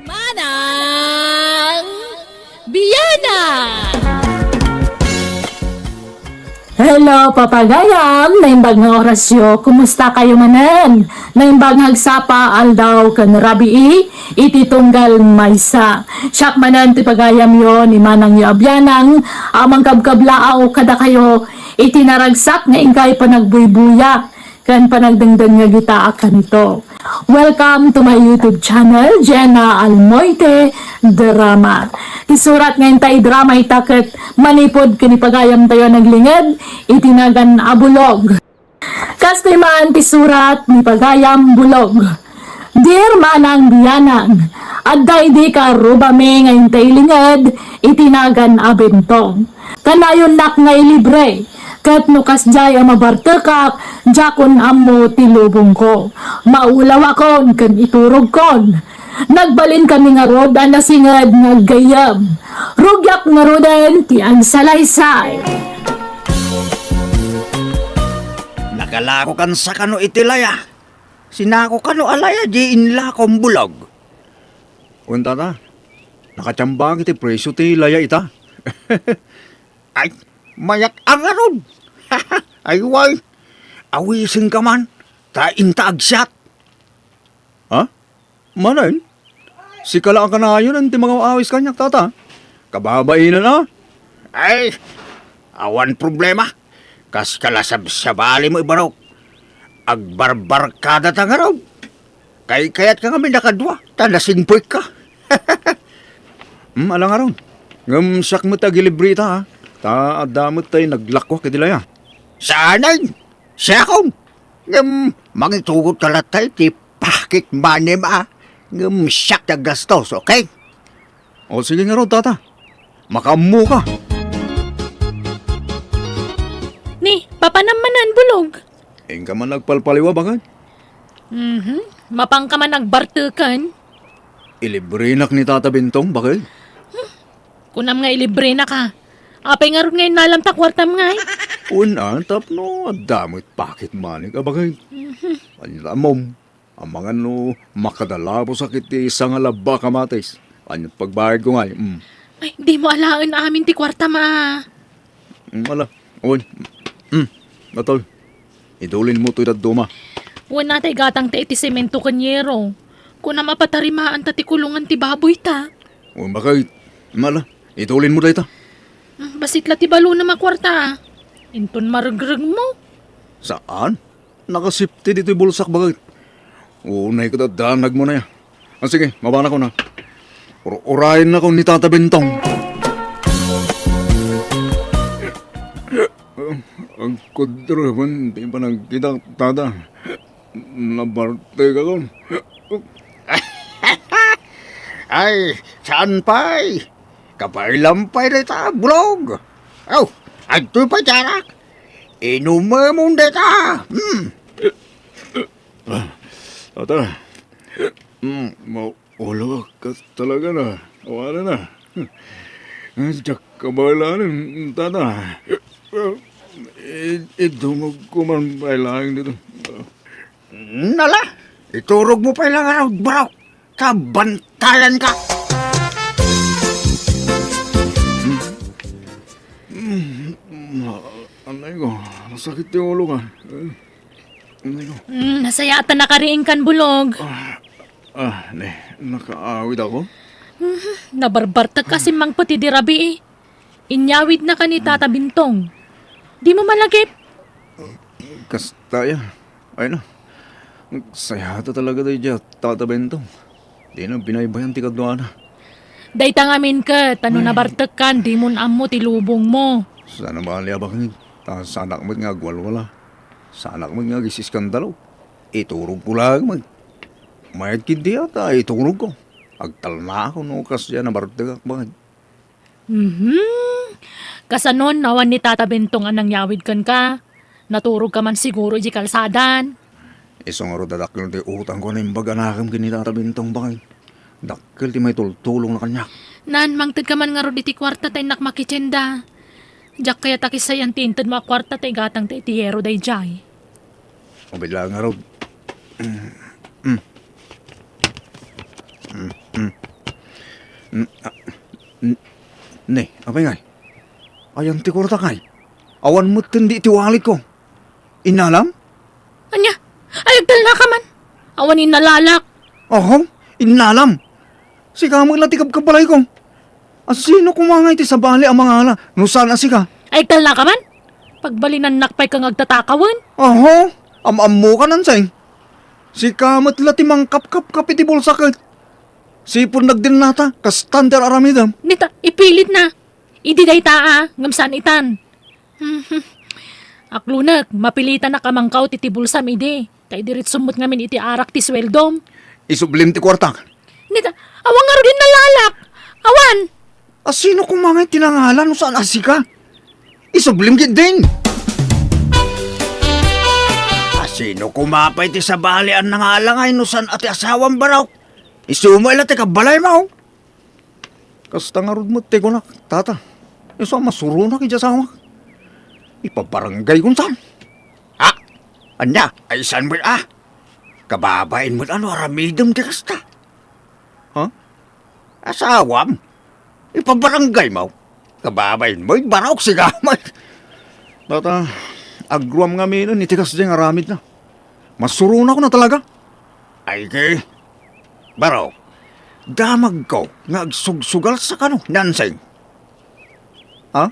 Manang Biyanan! Hello, papagayam! Naimbag nga orasyo, kumusta kayo manen? Naimbag nga agsapa, aldaw, ken rabii, iti tunggal maysa. Siak manen ti pagayamyo ni manangyo a bianang a mangkabkablaaw kadakayo iti naragsak nga inkay panagbuybuya ken panagdengdengngeg ita a kanito. Welcome to my YouTube channel, Jenna Almoite Drama. Ti surat nga inta idrama ita ket manipud ken ni pagayamtayo a naglinged iti nagan a bulog. Kastoy man ti surat ni pagayam bulog. Dear Manang Bianang, adda idi karrubami nga inta ilinged iti nagan a bentong. Kanayonnak nga ilibre, ket no kasdiay a mabartekak, diakon ammo ti lubongko. Maulawakon ken iturogkon. Nagbalin kami ngarud a nasinged nga aggayyem. Rugiak ngaruden ti agsalaysay. Nakalakokan sa kano iti laya? Sinako kano a laya di inlakom bulog? Wen, tata, nakatiambak iti presio ti laya ita. Ay, mayat a ngarud. Ay, way, awisenka man, ta inta agsiat. Ha? Manen? Sika la a kanayon ti mangaw-awis kaniak, tata. Kababainen a. Ay, awan problema. Kas kalasabsabali mo, ibarok. Agbarbarkada ta ngarud. Kaykayatka ngamin a kadua, ta nasingpekka. Hmm, ala ngarud. Ngem siak met ti agilibre ita, ha? Ta adda met tay naglakuak iti laya. Saanen? Siakon? Ngem mangitugot ka latta iti pocket money-m, a. Ngem siak ti aggastos, okay? O, sige ngarud, tata. Makaammoka. Ni, papanam manen, bulog? Inka man nagpalpaliwa, bakay? Mhm. Mapanka man agbarteken? Ilibrenak ni Tata Bentong, bakay? Kunam nga ilibrenak, a. Apay ngarud nga innalam ta kuartam ngay? Wen, a, tapno adda met pocket money-k, a, bakay? Mhm. Ania ammom? Amangan no makadalabosak iti sangalabbak a matis. Ania ti pagbayadko ngay? Mm. Ay, dimo alaen amin ti kuartam, a. Mm, ala. Wen. Mm. Atol. Idulinmo toy dadduma. Wen, a, tay gatangta iti semento ken yero. Kunam a patarimaanta ti kulongan ti baboyta. Wen, bakay. Mm, ala. Idulinmo dayta. Mm, bassit la ti balonem a kuarta, a. Inton maregregmo. Saan? Nakasipti ditoy bulsak, bakay. Unay ket adda nagmunay, a. Ah, sige, mabanakon, a. Ur-urayennakon ni Tata Bentong. Agkudro man ti panagkitak, tata. Nabartekakon. Ay, saan pay? Kabaylam pay dayta, bulog. Aw, adtoy pay ti arak. Inumemon dayta. Hmm. Ah, tata. Hmm, maulo ka talaga na. Wala na. Ah, diak kabaelan, tata. I-, idungogko man pay laeng dito. Nala, iturogmo pay la ngarud, barok. Kabantayan ka! Hmm. Hmm. Anay ko, masakit ti ulo ka. Anay ko. Mm, nasayaat ta nakariingkan, bulog. Ah, ah, ne, nakaawid ako. Mhm, nabarbartek ka, simmangpet idi rabii. Inyawidnaka ni Tata Bintong. Dimo malagip? Kasta ya. Ay na. Sayata talaga daydiay a Tata Bintong. Dina binaybayan ti kaduana. Dayta ngamin ket, ta no nabartekkan, dimon ammo ti lubongmo. Saan a bali a baknang, ta saanak met nga agwalwala. Saanak met nga agis-iskandalo. Iturogko laeng met. Mayat ketdi a ta iturogko. Agtalnaak no kasdiay a nabartekak baknang. Mhm. Kasanon, awan ni Tata Bentong a nangyawid kenka. Naturogka man siguro idiay kalsadan. Isu ngarud a dakkel ti utangko a naimbag a nakem ken ni Tata Bentong, baknang. Dakkel ti maitultulongna kaniak. Nan, mangtedka man ngarud iti kuarta ta innak makitienda. Diak kayat a kisay-an ti intedmo a kuarta ta igatangta iti yero daydiay. Ubidla ngarud. Mm. Mm. Mm. Mm. Mm. Ah, mm. Ne, apay ngay? Ayan ti kuartak ngay? Awan metten di iti walletko. Innalam? Ania? Ay, agtalnaka man. Awan innalalak. Oho, innalam. Sika met la ti kabkabalayko. Asino koma nga iti sabali a mangala no saan a sika? Ay, agtalnaka man. Pagbalinannak pay ka nga agtatakawen. Oho, am-ammoka, Nanseng. Sika met la ti mangkapkapkap iti bulsak ket sipud nagdennata, kastan ti ar-aramidem. Nita, ipilit na. Idi dayta a, ngem saan itan. Aklunek, mapilitanak a mangkaw ti, ti bulsam idi. Ta idiretsom met ngamin iti arak ti sueldom. Isublim ti kuartak. Nita, awan ngarud innalalak. Awan! Asino koma nga ti nangala no saan a sika? Isublim ketdin! Asino koma pay ti sabali a nangala ngay no saan a ti asawam, Barok? Isu met la ti kabbalaymo. Kasta ngarud met ti kunak, Tata. Isu a masuronak iti asawak. Ipabarangaykon saan? Ha? Ania? Ay saan met a? Kababain met a no aramidem ti kasta? Ha? Asawam? Ipabarangaymo? Kababain met, Barok, sika met. Tata, agruam ngaminen iti kasdiay nga aramidna. Masuronakon a talaga. Ay, ke, Barok, damagko nga agsugsugal sa kano, Nanseng. Ha?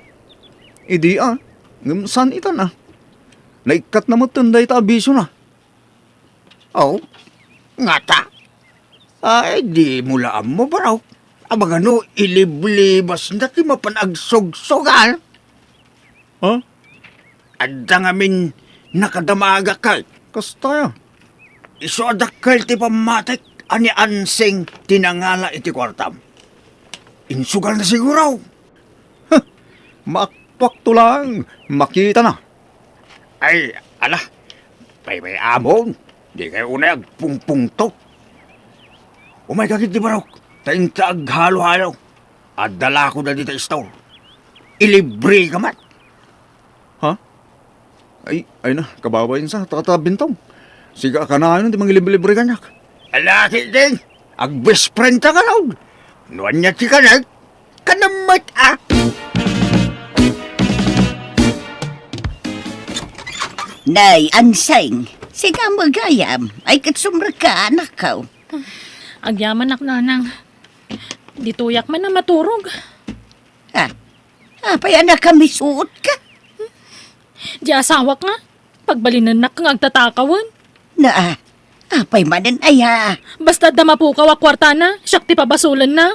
Idi a, ngem saan itan a? Naikkatna metten dayta a bisiona. Oh, ngata? Ay, dimo la ammo, Barok. Amangan no iliblibasna ti mapan agsugsugal. Ha? Adda ngamin nakadamagak kay. Kasta ya. Isu a dakkel ti pammatik a ni Ansing ti nangala iti kuartam. Insugal na siguro. Huh! Maaktuakto lang, makita na. Ay, ala, paybay-amon, di kayo unay agpungpungto. Umay ka ketdi, Barok, ta inta aghalo-halo. Adda la ko dita store. Ilibre ka met. Ha? Ay, ay na, kababain sa, Tata Bintong. Sika a kanayon ti mangilibre-libre kaniak. Ala ketdin, agbest friend ta kano. No ania ti kanek, kanam met a. Nay, Anseng, sika met gayam, ay ket sumrekka, anakko. Agyamanak, nanang. Ditoyak man a maturog. Ah, apay a nakamisuot ka? Di asawak nga, pagbalinennak nga agtatakawen. Na, ah, apay manen aya? Basta adda mapukaw a kuartana, siak ti pabasolenna.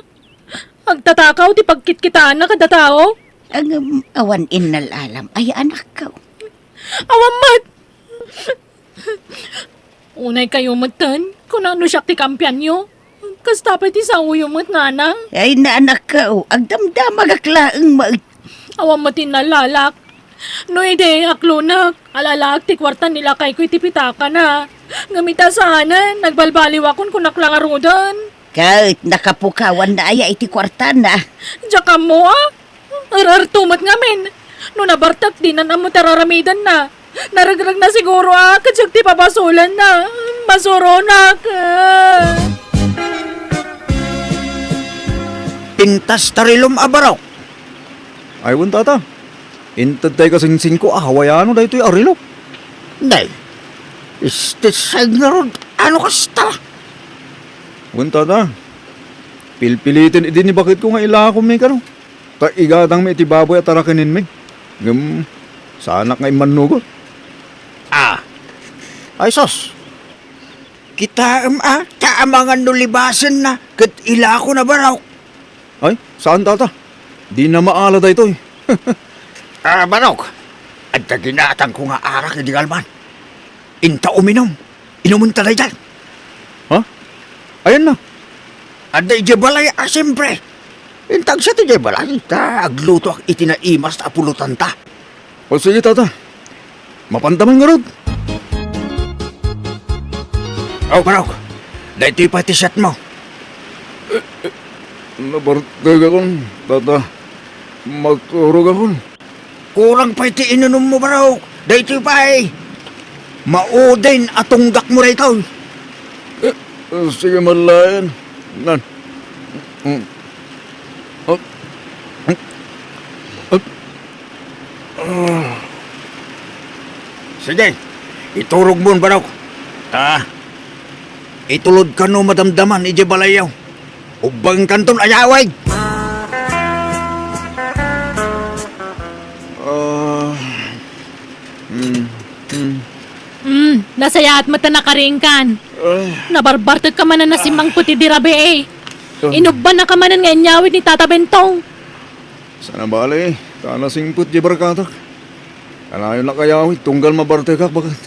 Agtatakaw ti pagkitkitaanna kada tao. Ang, um, awan innal-alam aya, anakko. Awan met. Unay kayo metten, kuna no siak ti kampianyo. Kasta pay ti saoyo met, nanang. Ay, na, anakko, agdamdamagak laeng met. Awan met innal-alak. No idi, aklonak, ala-alaak ti kuarta ni lakayko iti pitakana. Ngem ita saanen, nagbalbaliwakon, kunak la ngaruden. Ket nakapukawanna aya iti kuartana? Diak ammo a. Ar-arto met ngamin. No nabartek, dinan ammo ti ar-aramidenna. Naregreg na siguro a, ket siak ti pabasolenna. Masuronak. Pintas ta rilom a, Barok. Ay, wen, Tata. Inted tay kasingsingko a hawayano daytoy a relo. Nay, istisay ngarud, ano kasta? Wen, Tata. Pilpiliten idi ni baketko nga ilakom mi kano. Ta igatangmi iti baboy a tarakenenmi. Ngem, saanak nga immannugot. Ah. Ay, sus. Kitaem a, ta amangan no libasenna, ket ilakona, Barok. Ay, saan, Tata? Dina maala daytoy. Ah, Barok, adda ginatangko nga arak idi kalman. Inta uminom. Inumenta daytan. Ha? Ayanna? Adda idiay balay a, siempre. Inta agsiak idiay balay, ta aglutoak iti naimas a pulotanta. O sige, Tata. Mapanta man ngarud. O, Barok. Daytoy pay ti siatmo. Nabartekakon, Tata. Maturogakon. Kurang pay ti inunummo, Barok. Daytoy pay. Maudin a tunggakmo daytoy. Eh, sige, malayan. Nan. Mm. Ah. Ah. Ah. Sige, iturogmon, barok. Ta, itulodkanto madamdaman idiay balayyo. Ubbangenkanton ayawid. Ah, mm, mm. Hmm, nasayaat met a nakariingkan. Ah. Nabarbartekka manen a simmangpet idi rabii. Ah. Inubbannaka manen nga inyawid ni Tata Bentong. Saan a bale, ta nasingpet diay barkatak. Kanayon a kayawid tunggal mabartekak, baket.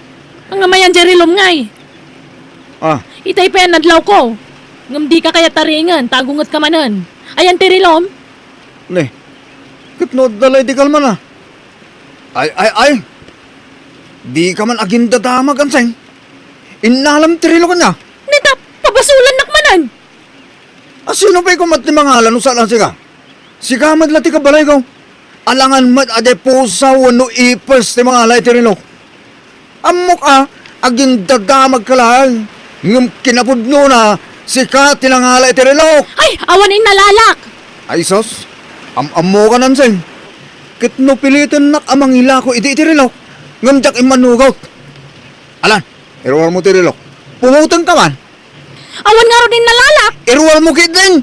Anggayan diay rilom ngay. Ah. Itay pay a nadlawko. Ngem dika kayat tariingen, ta agungetka manen. Ayan ti rilom? Ne, ket no adda lay di kalman a. Ay, ay, ay. Dika man agindadamag, Anseng. Innalam ti rilok ania? Ne, ta pabasolannak manen. A, sino pay koma ti mangala no saan a sika? Sika met la ti kabalayko. Alangan met a diay pusa wenno ipes ti mangala iti rilok. Ammok a, agindadamagka laeng. Ngem kinapudnona, sika ti nangala iti rilok. Ay, awan innalalak! Ay sus, am-ammokan, Anseng. Ket no pilitennak a mangilako idi iti rilok, ngem diak immanugot. Alan, iruarmo ti rilok. Pungotenka man. Awan ngarud innalalak! Iruarmo ketdin!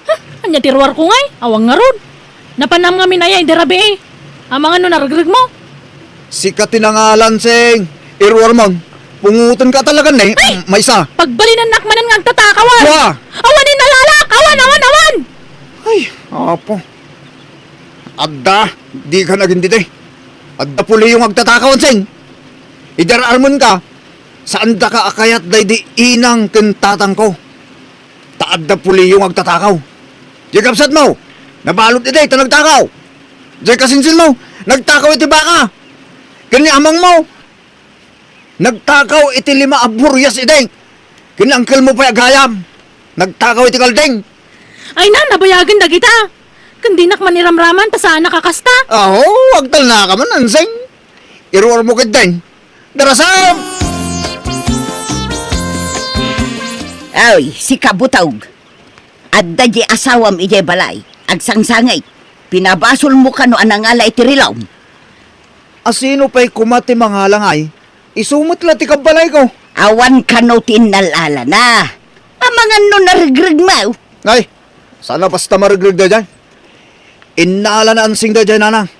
Ha? Ania ti ruarko ngay? Awan ngarud. Napanam ngamin aya idi rabii. Amangan no naregregmo? Sika ti nangalan, Seng. Iruarmon. Pungotenka talaga, ne. Ay! Maysa. Pagbalinennak manen nga agtatakawan. Wa! Awan innalalak! Awan, awan, awan! Ay, apo. Adda, dika nagindidi. Adda puliyo nga agtatakawan, Seng. Idi ar-armenka, saandaka a kayat daydi inang ken tatangko. Ta adda puliyo nga agtatakaw. Diay kabsatmo, nabalud idi ta nagtakaw. Diay kasinsinmo, nagtakaw iti baka. Ken ni amangmo, nagtakaw iti lima a burias idi. Ken ni angkelmo pay a gayam, nagtakaw iti kalding. Ay na, nabayagen dagita. Ken dinak man iramraman ta saanak a kasta. Aho, agtalnaka man, Anseng. Iruarmo ketdin. Darasam! Oy, sika, butog. Adda di asawam idiay balay. Agsangsangit. Pinabasolmo kano a nangala iti rilom? A, sino pay koma ti mangala ngay? Isu met la ti kabbalayko. Awan kano ti innalalana. Amangan no naregregmo. Ay, saan a basta maregreg daydiay. Innalana, Anseng, daydiay, nanang.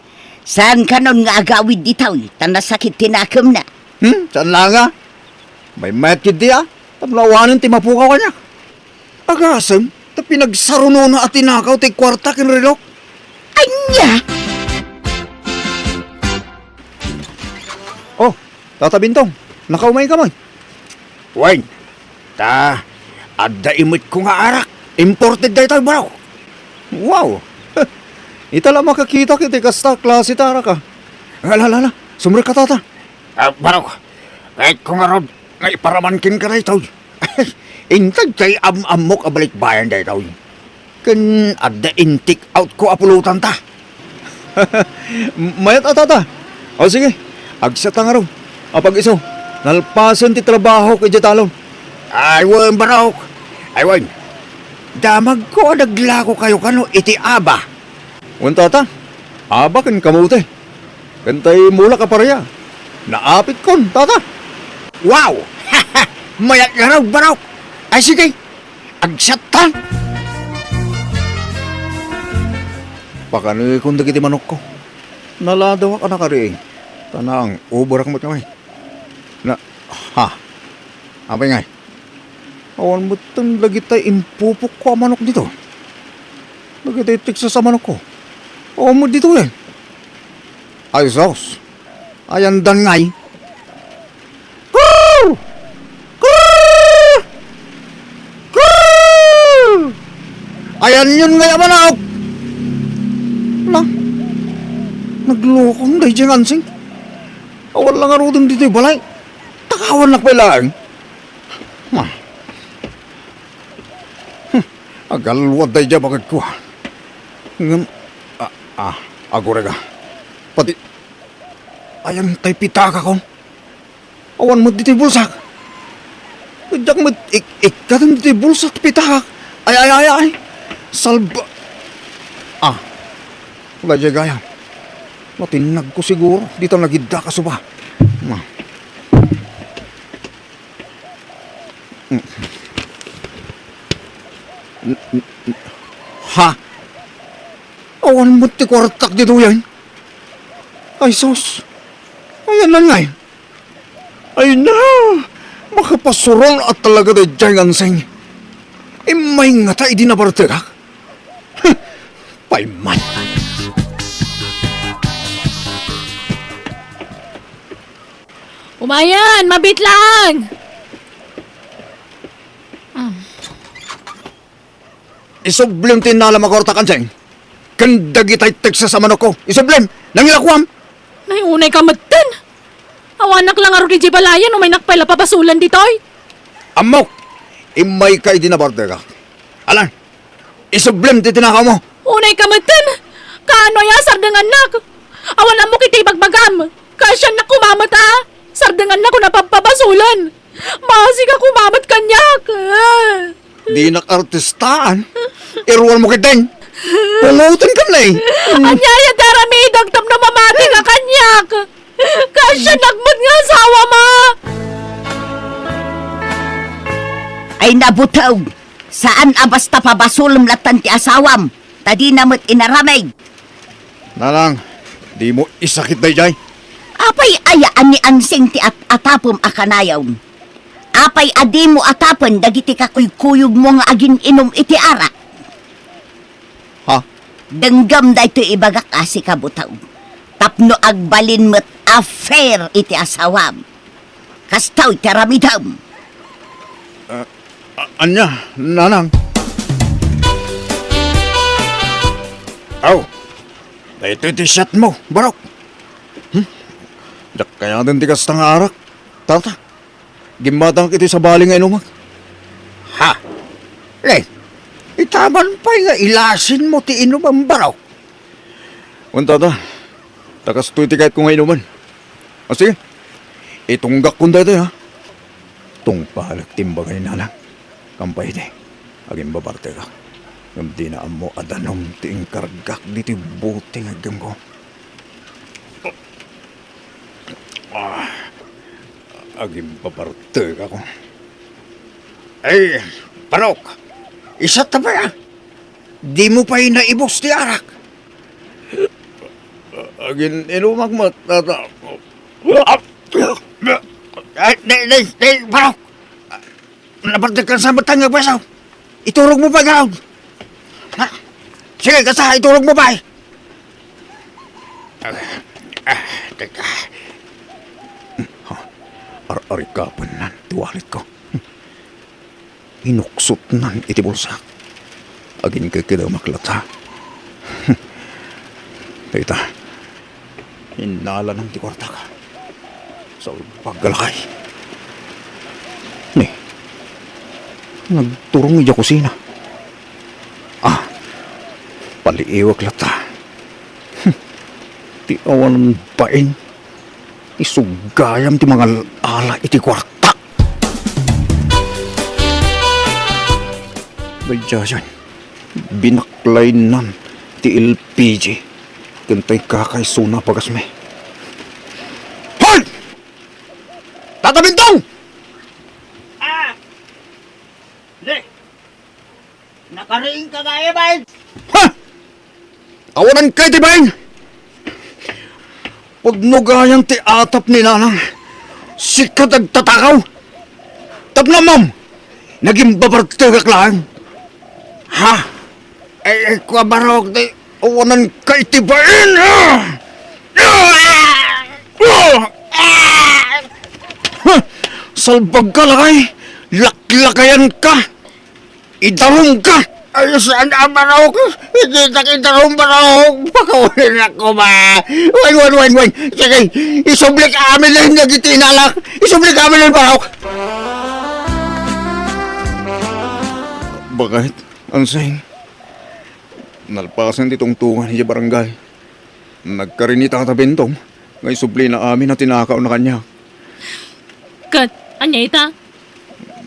Saan kanon nga agawid ditoy, ta nasakit ti nakemna. Hmm, saan la nga? Maymayat ketdi a, tapno awanen ti mapukaw kaniak. Agasem, ta pinagsarunona a tinakaw ti kuarta ken relok. Ania? Oh, Tata Bintong, nakaumayka man. Wen, ta adda imetko nga arak. Imported daytoy, barok. Wow! Ita la makakitak iti kasta klase ti arak, a. Ala, ala, ala. Sumrekka, Tata. Ah, barok, kayatko ngarud nga iparaman kenka daytoy. Inted ti am-ammok a balikbayan daytoy. Ken adda in-take out ko a pulotanta. Mayat a, Tata. O, sige, agsiatta ngarud. Apag-isu, nalpasen ti trabahok idiay talon. Ay wen, barok. Ay wen. Damagko a naglakokayo kano iti Aba. Wen, Tata. Aba ken kamote. Ken tay mulak a paria. Naapitkon, Tata. Wow! Mayat ngarud, barok. Ay, sige. Agsiatta. Pakanekon dagiti manokko. Naladawak a nakariing. Ta nang-uberak met kami. Na, ha? Apay ngay? Awan metten dagiti impupokko a manok ditoy. Dagiti Texas a manokko. Awan met ditoy, eh. Ay, sus. Ayandan ngay. Krrr! Krrr! Krrr! Ayanyon ngay a manok! Na, naglokon daydiay nga Ansing. Awan la ngaruden ditoy balay. Takawannak pay laeng. Ma. Hmm, agalwad daydiay baketko, a. Ngem, a, a, agurega. Pati, ayan tay pitakakon. Awan met ditoy bulsak. Diak met ik-, ikkaten ditoy bulsak ti pitakak. Ay, ay, ay, ay. Salba-, ah, daydiay gayam. Natinnagko siguro, dita nagidda kasuba. Ma. Ha? Awan met ti kuartak ditoyen. Ay sus. Ayanna ngay. Ay na, makapasurol a talaga daydiay nga Ansing. Immay ngata idi nabartegak. Huh, pay man. Umayen, mabit lang! Ah. Isublem ti innalam a kuartak, Ansing. Ken dagitay Texas a manokko. Isublem! Nangilakoam! Nay, unay ka metten! Awanak la ngarud idiay balayen, umaynak pay la pabasolen ditoy. Ammok! Immayka idi nabartegak. Ala, isublem ti tinakawmo. Unay ka metten! Kaano aya, sardengannak? Awan ammok iti ibagbagam. Kaasiannak koma met a sardengannak no pabpabasolen. Maasika koma met kaniak. Dinak artistaan. Iruanmo ketdin. Pungotenka, Nay. Ania aya ti aramidek tapno mamatika kaniak? Kaasiannak met nga asawam a. Ay, nabuteng! Saan a basta pabasolem latta ti asawam, ta dina met inaramid. Nanang, dimo isakit daydiay. Apay aya a ni Ansing ti at-atapem a kanayon? Apay a dimo atapen dagiti kakuykuyogmo nga agin-inum iti arak? Ha? Denggem daytoy ibagak a sika, buteng, tapno agbalin met a fair iti asawam. Kastoy ti aramidem. Ah, a-, ania, nanang? Aw, daytoy ti siatmo, Barok. Hmm? Diak kayaten ti kasta nga arak, tata. Gimmatangak iti sabali nga inumek. Ha? Len, ita man pay nga ilasinmo ti inumem, Barok. Wen, tata, ta kastoy ti kayatko nga inumen. A, sige. Itunggakkon daytoy, ha? Tungpalek ti imbaga ni Nanang. Kampay idi, agimbabartekak. Ngem dina ammo a danum ti inkargak ditoy bote nga iggemko. Ah, agimbabartekak. Ay, Barok, isat ta pay, a? Dimo pay naibus ti arak? Agin-inumak met, tata. Ay, nay, nay, nay, Barok! Nabartekkan sa met nga pweso. Iturogmo pay garud. Ha? Sige, kasta, iturogmo pay. Ah, ah, teka. Ha? Ar-, arikapennan ti walletko. Inuksotnan iti bulsak. Aginkekedemak latta. Dayta, innalanan ti kuartak. Salbag a lakay. Ni, nagturong idiay kusina. Ah, paliiwek latta. Ti awanan bain. Isu gayam ti mangal-ala iti kuartak. Daydiayen, binaklaynan ti L P G ken tay kakaisuna a pagasmi. Hoy! Tata Bintong! Ah! Di! Nakariingka gayam, bain! Ha? Awananka iti bain! Pudno gayam ti atap ni Nanang. Sika ti agtatakaw. Tapno ammom, nagimbabartegak laeng. Ha? Ay, ay, kua, Barok, ti awananka iti bain! Ah! Ah! Ah! Ha? Salbag ka, lakay! Laklakayan ka! Idarumka! Ay, saan a, Barok? Iditak idarum, Barok! Pakawanennak koma! Wen, wen, wen, wen! Sige, isublik amin dagiti inalak! Isublik amin, Barok! Bakit, Ansing? Nalpasen ti tungtungan idiay barangay. Nagkari ni Tata Bentong nga isublina amin a tinakawna kaniak. Ket ania ita?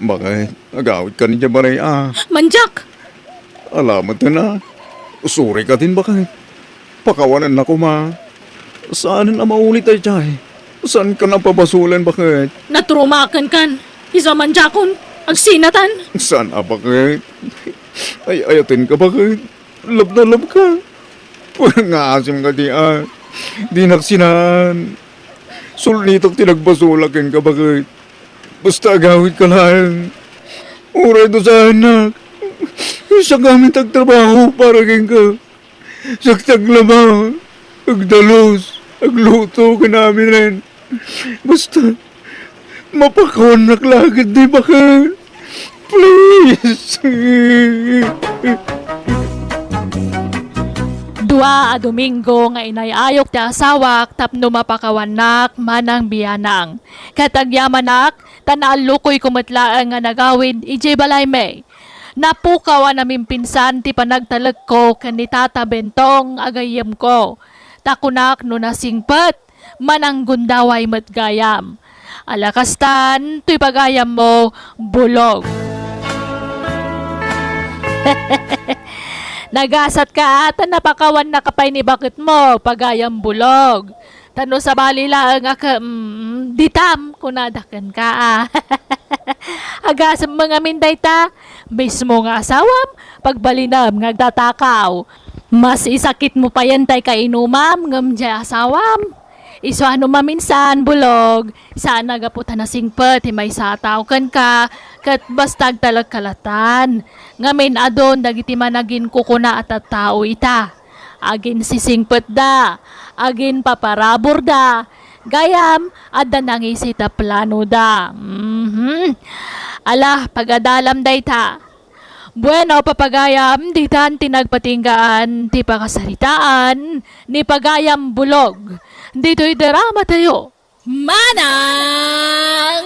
Bakit? Agawidka idiay balay a. Mandiak! Ala met a. Usurika din, bakit? Pakawanennak koma. Saanen a maulit daydiay. Saanka a pabasolen, bakit? Naturumaken kan. Isu a mandiakon. Agsinatan. Saan a, bakit? Ay-ayatenka, baket. Love na love ka. Nga asim ka di, ah. Dinak sinaan. Sulnitak ti nagbasolak kenka, baket. Basta agawidka laeng. Uray dusaennak. Siak ngamin ti agtrabaho para kenka. Siak ti aglaba, agdalus, agluto, ken aminen. Basta, mapakawannak la ketdi, baket. Please. Dua a Domingo nga inay-ayok ti asawak tapno mapakawannak manang biyanang. Ket agyamanak, ta naallukoyko met laeng nga nagawid idiay balaymi. Napukaw a namimpinsan ti panagtalekko ken ni Tata Bentong a gayyemko. Ta kunak no nasingpet, mananggundaway met gayam. Ala kastan, toy pagayammo, bulog. Nagasatka, ta napakawannaka pay ni baketmo, pagayam bulog. Ta no sabali laeng a ke-, mm, ditam, kunada kenka, a. Agasem ngamin dayta, mismo nga asawam, pagbalinem nga agtatakaw. Mas isakitmo payen tay kainumam ngem diay asawam. Isu a no maminsan, bulog, saan a gapu ta nasingpet ti maysa a tao kenka, ket basta agtalekka latan. Ngamin adun dagiti managinkukuna a tattao ita. Aginsisingpetda, aginpaparaburda, gayam, adda nangisit a planoda. Mhm. Ala, pagadalam dayta. Bueno, papagayam, ditan ti nagpatinggaan ti pakasaritaan ni Pagayam Bulog. Ditoy drama tayo. Manang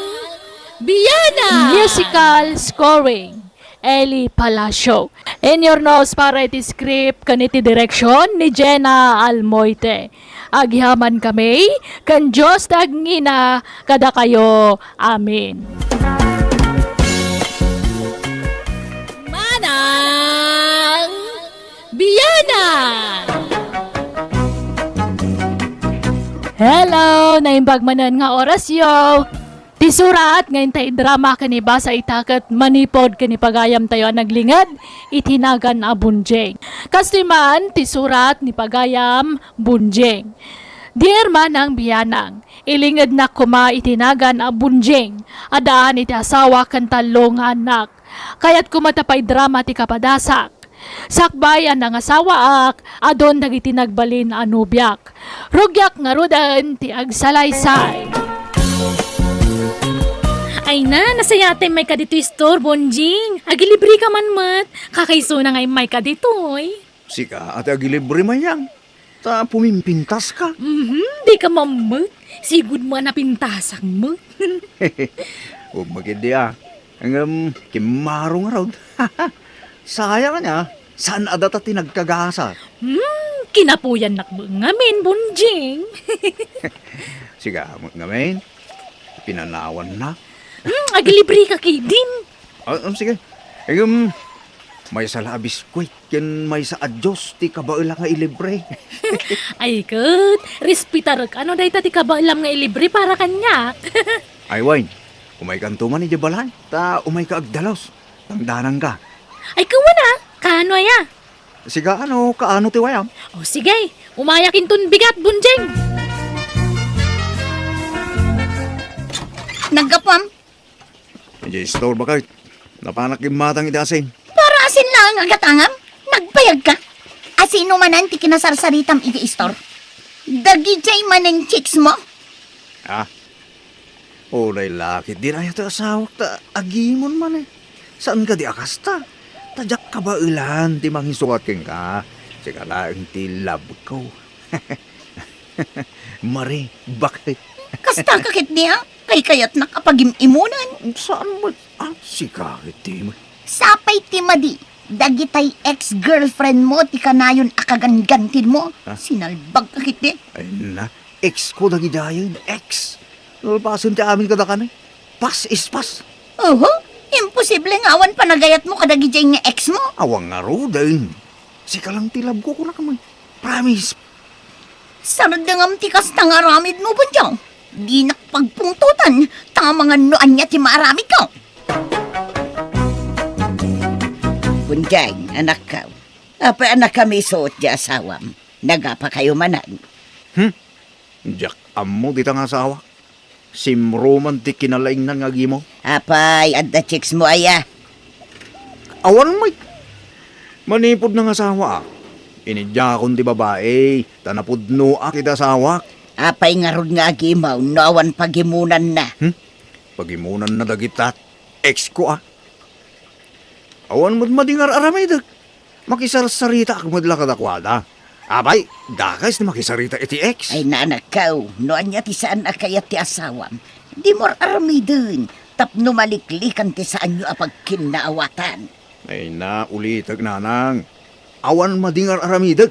Biana! Musical scoring, Eli Palacio. Inurnos para iti script ken iti direksyon ni Jenna Almoite. Agyamankami ken Dios ti agngina kadakayo. Amen. Manang Biana! Hello! Naimbag manen nga orasyo. Ti surat nga intay drama ken ibasa ita ket manipud ken ni pagayamtayo a naglinged iti nagan a Bunjing. Kastoy man ti surat ni pagayam Bunjing. Dear Manang Bianang, ilingednak koma iti nagan a Bunjing, addaan iti asawa ken tallo nga annak. Kayatko met a paidrama ti kapadasak. Sakbay a nangasawaak, adun dagiti nagbalin a nobiak. Rugiak ngaruden ti agsalaysay. Ay na, nasayatem mayka ditoy store, Bonjing. Agilibreka man met. Kakaisuna nga immayka ditoy. Sika, ati agilibre, Mayang. Ta pumimpintaska. Mhm, dika mammet. Sigud mo a napintasak met. Ugma ketdi a. Ngem, kimmaro ngarud. Sayang ania, saan a data ti nagkagasa. Hmm, kinapuyannak met ngamin, Bonjing. Sika met ngamin, pinanawannak. Hmm, agilibreka ketdin. Ah, um, sige. Ngem, maysa la a biskuit ken maysa a juice ti kabaelak nga ilibre. Ay ket, respetarek no dayta ti kabaelam nga ilibre para kaniak. Ay, Wine, umaykanto man idiay balay, ta umayka agdalus. Tangdananka. Ay, kawana, kaano aya? Sika, ano, kaano ti wayam? O sige, umayak inton bigat, Bonjing. Naggapuam? Idiay store, baket. Napanak immatang iti asin. Para asin laeng a gatangam? Nagbayagka? Asino manen ti kinasarsaritam iti store? Dagidiay manen chicks mo? Ah, uray la ketdin aya ti asawak ta agimon man, eh. Saan kadi a kasta? Ta diak kabaelan ti mangisukat kenka. Sika laeng ti love ko. Mare, baket. Kasta ka ketdi a? Kaykayatnak a pagim-imonen. Saan met? Ah, sika ketdi met. Sapay ti madi, dagitay ex-girlfriend mo ti kanayon a kaganggantin mo. Ah? Sinalbag ka ketdi. Ay na, ex ko dagidiayen, ex. Nalpasen ti amin kadakami. Past is past. Oho, imposible nga awan panagayat mo kadagidiay nga ex mo. Awan ngaruden. Sika lang ti love ko, kunak man. Promise. Sardengam ti kasta nga aramid mo, Bonjing. Dinak pagpungtotan, ta amangan no ania ti maaramid ko. Bunjeng, anakko. Apay a nakamiso ti asawam? Nagapakayo manen? Hmm? Diak ammo dita nga asawa. Simro man ti kinalaingnan nga agimaw. Apay, adda chicks mo aya? Awan met. Manipud nangasawa, ah. Inidiakon ti babai, ta napudnoak iti asawak. Apay ngarud nga agimaw no awan pagimonanna? Hmm? Pagimonanna dagita ex ko, ah. Awan met madi nga ar-aramidek. Makisarsaritaak met la kadakuada. Apay, dakes ti makisarita iti ex. Ay, nanakkaw, no ania ti saan a kayat ti asawam, dimo ar-aramiden tapno maliklikan ti saanyo a pagkinnaawatan. Ay na, ulitek, nanang. Awan madi nga ar-aramidek.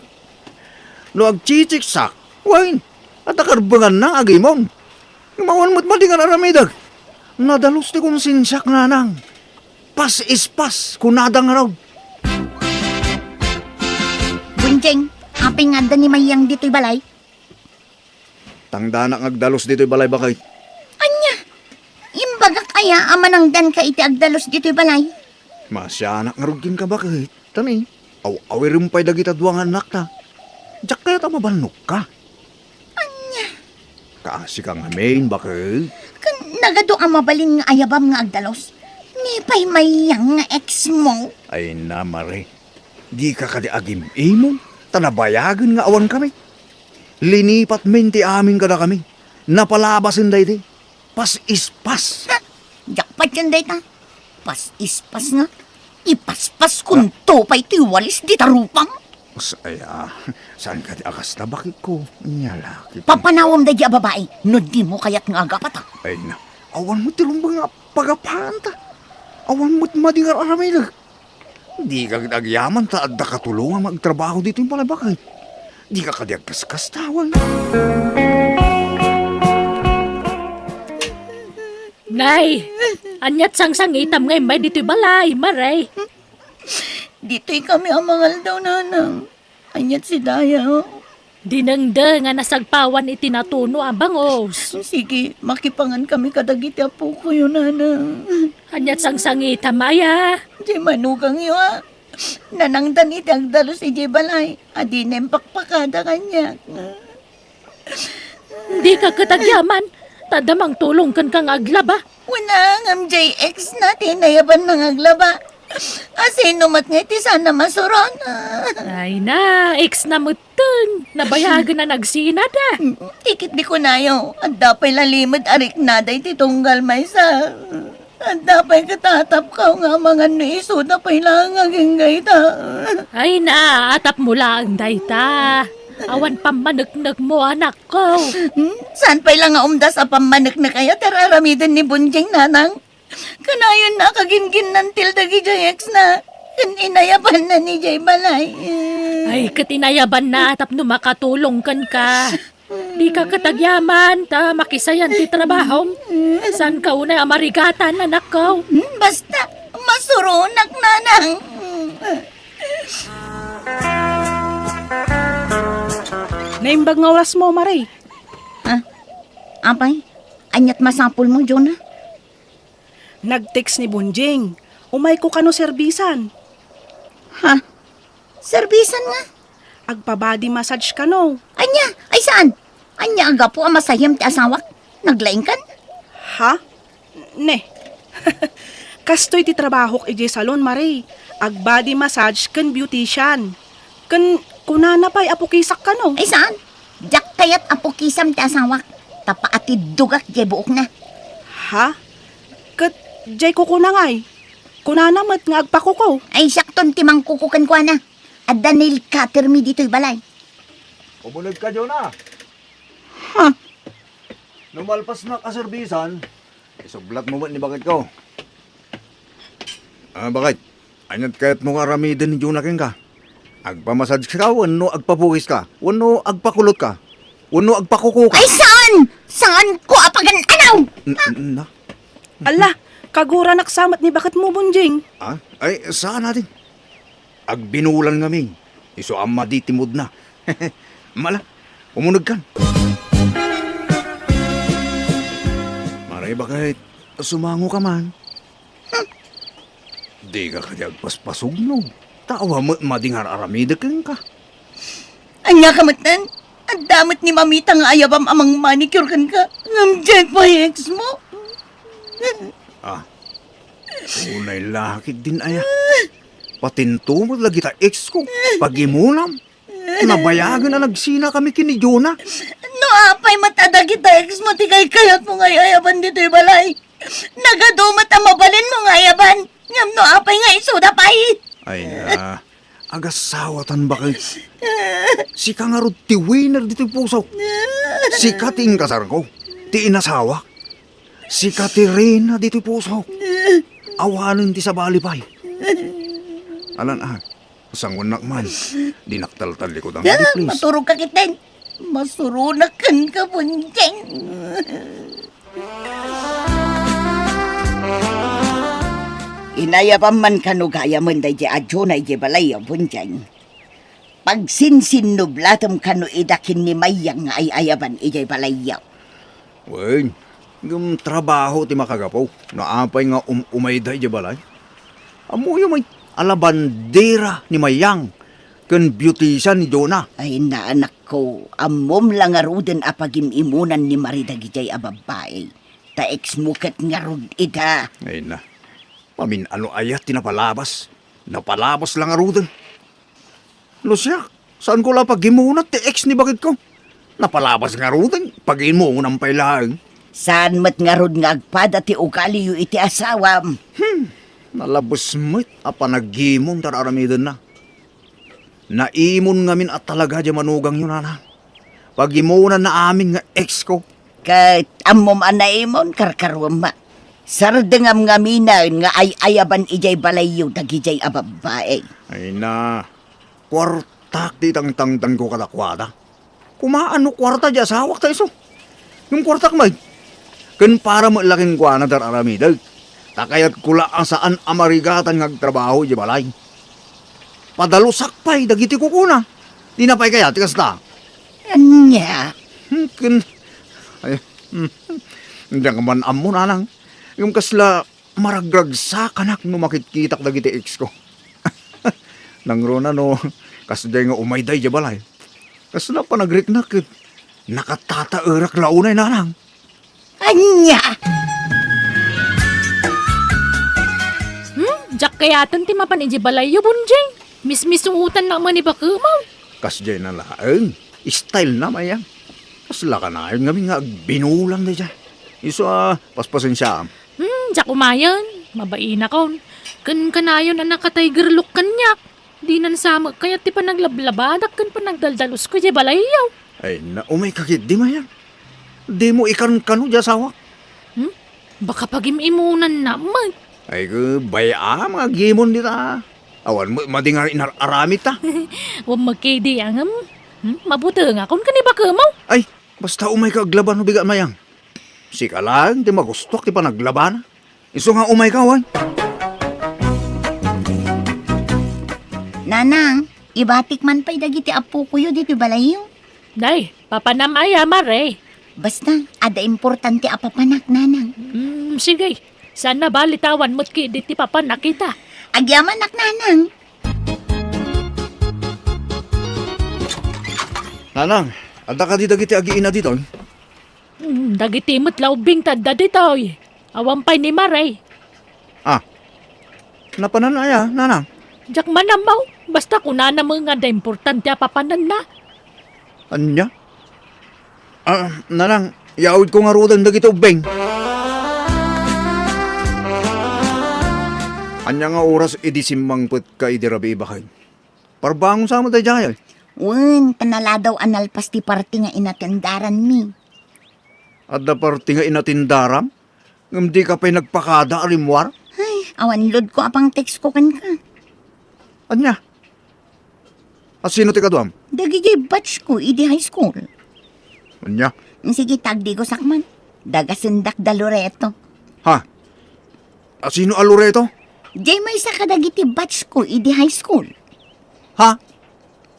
No agchichiksak, wen, adda karbenganna nga agimon. Ngem awan met madi nga ar-aramidek. Nadalus ti konsensiak, nanang. Pas-ispas, kunada ngarud. Bunjeng, apay nga adda ni Mayang ditoy balay? Tangdanak nga agdalus ditoy balay, baket. Ania? Imbagak aya a manangdanka iti agdalus ditoy balay? Maasianak ngarud kenka, baket. Tani, aw-awirem pay dagita dua nga annakta. Diak kayat a mabannogka. Ania? Kaasika ngamin, baket. Ken nagadu a mabalin nga ayabam nga agdalus? Ni pay Mayang nga ex mo? Ay na, Mare. Dika kadi agim-imon, ta nabayagen nga awankami. Linipatmin ti amin kadakami. Napalabasen daydi. Pas-ispas. Ha? Diak patien dayta. Pas-ispas nga. Ipaspas kunto pay ti walis dita rupam. Sa-, ay, ah, saan kadi a kasta, bakit ko? Nia la, kit- Papanawem daydi a babai, no dimo kayat nga agapata. Ay na, awan met ti rumbeng nga pagapanta. Awan met madi nga aramidek. Dika kadi agyaman ta adda katulongam nga agtrabaho ditoy balay, baket. Dika kadi agkaskastawan. Nay, aniat sangsangitam nga immay ditoy balay, Mare? Ditoy kami a mangaldaw, nanang. Aniat si Daya? Dinengdeng a nasagpawan iti natuno a bangus. Sige, makipangan kami kadagiti apokoyo, nanang. Aniat sangsangitam aya? Di manugangyo, a. Nanangdan iti agdalus idiay balay. Adina impakpakada kaniak. Dika ket agyaman, ta adda mangtulong kenka nga aglaba. Wen a, ngem jay ex na ti inayabanna nga aglaba. A, sino met ngay ti saan a masuron? Ay na, ex na metten. Nabayagen a nagsinada. Ti ket di kunayo, adda pay la limed a riknada iti tunggal maysa. Adda pay ket atapkaw nga amangan no isuda pay laeng agingga ita. Ay na, atapmo laeng dayta. Awan pammaneknekmo, anakko. Hmm? Saan pay la nga umdas a pammaneknek aya ti ar-aramiden ni Bunjing, nanang? Kanayon a kagingginnantil dagidiay ex na. Ken inayabanna idiay balay. Ay, ket inayabanna tapno makatulong kenka. Dika ket agyaman, ta makisayan ti trabahom. Saanka unay a marigatan, anakko. Hmm, basta, masuronak, nanang. Naimbag nga orasmo, Mare. Ah, apay, aniat masapulmo, Jonah? Nag-text ni Bunjing. Umayko kano serbisan. Ha? Serbisan nga? Agpa-body massage kano. Ania? Ay, saan? Ania a gapu a masayem ti asawak? Naglaingkan? Ha? Ne. Kastoy ti trabahok idiay salon, Mare. Ag-body massage ken beautician. Ken kunana pay a pukisak kano. Ay, saan? Diak kayat a pukisam ti asawak. Ta paatiddogak diay buokna. Ha? Ket diay kukuna ngay? Kunana met nga agpakuko. Ay, siakton ti mangkuko kenkuana. Adda nail cutter mi ditoy balay. Umulod ka, Jonah. Ha? No malpasnak a serbisan, isublatmo met ni baketko. Ah, baket, aniat kayatmo nga aramiden ni Jonah kenka? Agpamassage ka wenno agpapukiska? Wenno agpakulotka? Wenno agpakukoka? Ay, saan? Saanko a pagan-anaw? N-, n-, na? Ala, kaguranak sa met ni baketmo, Bunjing. Ah? Ay, saan, ading? Agbinulan ngamin. Isu a madi ti moodna. Mala, umunegkan. Mare, baket, sumangoka man. Hmm. Dika kadi agpaspasugno. Ta awan met madi nga ar-aramidek kenka. Ania ka metten? Adda met ni mamita nga ayabam a mangmanicure kenka. Ngem diay pay ex mo? Ah, unay la ketdin aya. Patinto met dagita ex ko. Pagimonam. Nabayagen a nagsinakami ken ni Jonah. No apay met a dagita ex mo ti kaykayat mo nga ay-ayaban ditoy balay. Nagadu met a mabalin mo nga ayaban. Ngem no apay nga isuda pay. Ay na, agasawatan baket. Sika ngarud ti winner ditoy pusok. Sika ti inkasarko, ti inasawak. Sika ti reyna ditoy pusok. Awanen ti sabali pay. Alan a, sangoennak man. Dinak taltallikudam, ah, please. Maturog ka ketdin. Masuronak kenka, Bunjeng. Inayabam man kano gayamen daydiay a Jonah idiay balayyo, Bunjeng. Pagsinsinnublatem kano ida ken ni Mayang nga ay-ayaban idiay balayyo. Wen, ngem trabaho ti makagapu no apay nga um-umayda idiay balay. Ammoyo met a labandera ni Mayang ken beautician ni Jonah. Ay, naanakko, ammom la ngaruden a pagim-imonan ni Mare dagidiay a babbai. Ta ex mo ket ngarud ida. Ay na, mamin-ano aya ti napalabas? Napalabas la ngaruden. No siak, saanko la pagimuna ti ex ni baketko. Napalabas ngaruden, pagimonam pay laeng. Saan met ngarud nga agpada ti ugaliyo iti asawam? Hmm, nalabes met a panagimon ti ar-aramidenna. Naimon ngamin a talaga diay manugangyo, nana. Pagimonanna amin nga ex ko. Ket ammom a naimon, karkaruem. Sardengam ngaminen nga ay-ayaban idiay balayyo dagidiay a babbai. Ay na, kuartak ti itangtangtanko kadakuada. Kumaano kuarta diay asawak ta isu? Ngem kuartak met. Ken para met la kenkuana ti ar-aramidek. Ta kayatko la a saan a marigatan nga agtrabaho idiay balay. Padalusak pay dagiti kukuna. Dina pay kayat ti kasta? Ania? Hmm, ken, ay, hmm, diak man ammo, nanang. Ngem kasla maragragsakanak no makitkitak dagiti ex ko. Nangruna no kasdiay nga umayda idiay balay. Kasla panagriknak ket nakatataerak la unay, nanang. Ania? Hmm, diak kayaten ti mapan idiay balayyo, Bunjing. Mismisuotannak man ni bakemaw. Kasdiay na laeng. Style na, Mayang. Kasla kanayon ngamin nga agbinulang daydiay. Isu a, paspasensiaam. Hmm, diak umayen. Mabainakon. Ken kanayon a naka-tiger look kaniak. Dinan sa met kayat ti panaglablabadak ken panagdaldalusko idiay balayyo. Ay, na, umayka ketdi, Mayang. Dimo ikankano diay asawak. Hmm? Baka pagim-imonanna met. Ay, ke, bay-am nga agimon dita. Awan met madi nga inar-aramidta. Wen met ketdi, ngem. Hmm? Mabutengakon ken ni bakemaw. Ay, basta umayka aglaban no bigat, Mayang. Sika laeng ti magustuak ti panaglabana. Isu nga umayka, wen. Nanang, ibatik man pay dagiti appokoyo ditoy balayyo. Nay, papanam aya, Mare? Basta, adda importante a papanak, Nanang. Mm, sige. Saan a bali ta awan met ketdi ti papanak ita. Agyamanak, Nanang. Nanang, adda kadi dagiti agiina ditoy? Hmm, dagiti met la ubbing ti adda ditoy. Awan pay ni Mare. Ah, napanan aya, nanang? Diak man ammo. Basta kunana met nga adda importante a papananna. Ania? Ah, nanang, yaawidko ngaruden dagiti ubbing. Ania nga oras idi simmangpetka idi rabii baket? Parbangon sa met daydiay. Wen, ta naladaw a nalpas ti parte nga inatendaranmi. Adda parte nga inatendaram? Ngem dika pay nagpakada a rimmuar? Ay, awan loadko a pang-textko kenka. Ania? Asino ti kaduam? Dagiti batchko idi high school. Ania? Sige, tagdigosak man. Dagasendak da Loreto. Ha? Asino a Loreto? Diay maysa kadagiti batchko idi high school. Ha?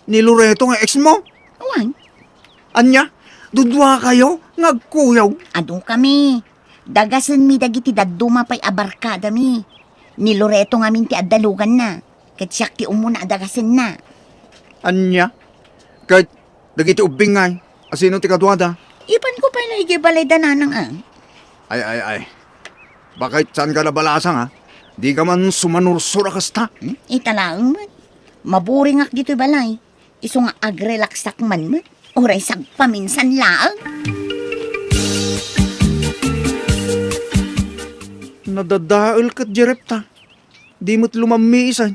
Ni Loreto nga ex mo? Wen. Ania? Duduakayo nga agkuyog? Adu kami. Dagasenmi dagiti dadduma pay a barkadami. Ni Loreto ngamin ti adda luganna, ket siak ti umuna a dagasenna. Ania? Ket dagiti ubbing ngay, asino ti kaduada? Ipanko pay la idiay balay da nanang a. Ay, ay, ay. Bakit saan ka nabalasang, ha? Di ka man sumanursor a kasta? Hmm? Ita laeng met. Maburingak ditoy balay. Isu nga agrelaksak man met. Uray sagpaminsan laeng. Nadadael ket Jerepta. Di met lumammiisan.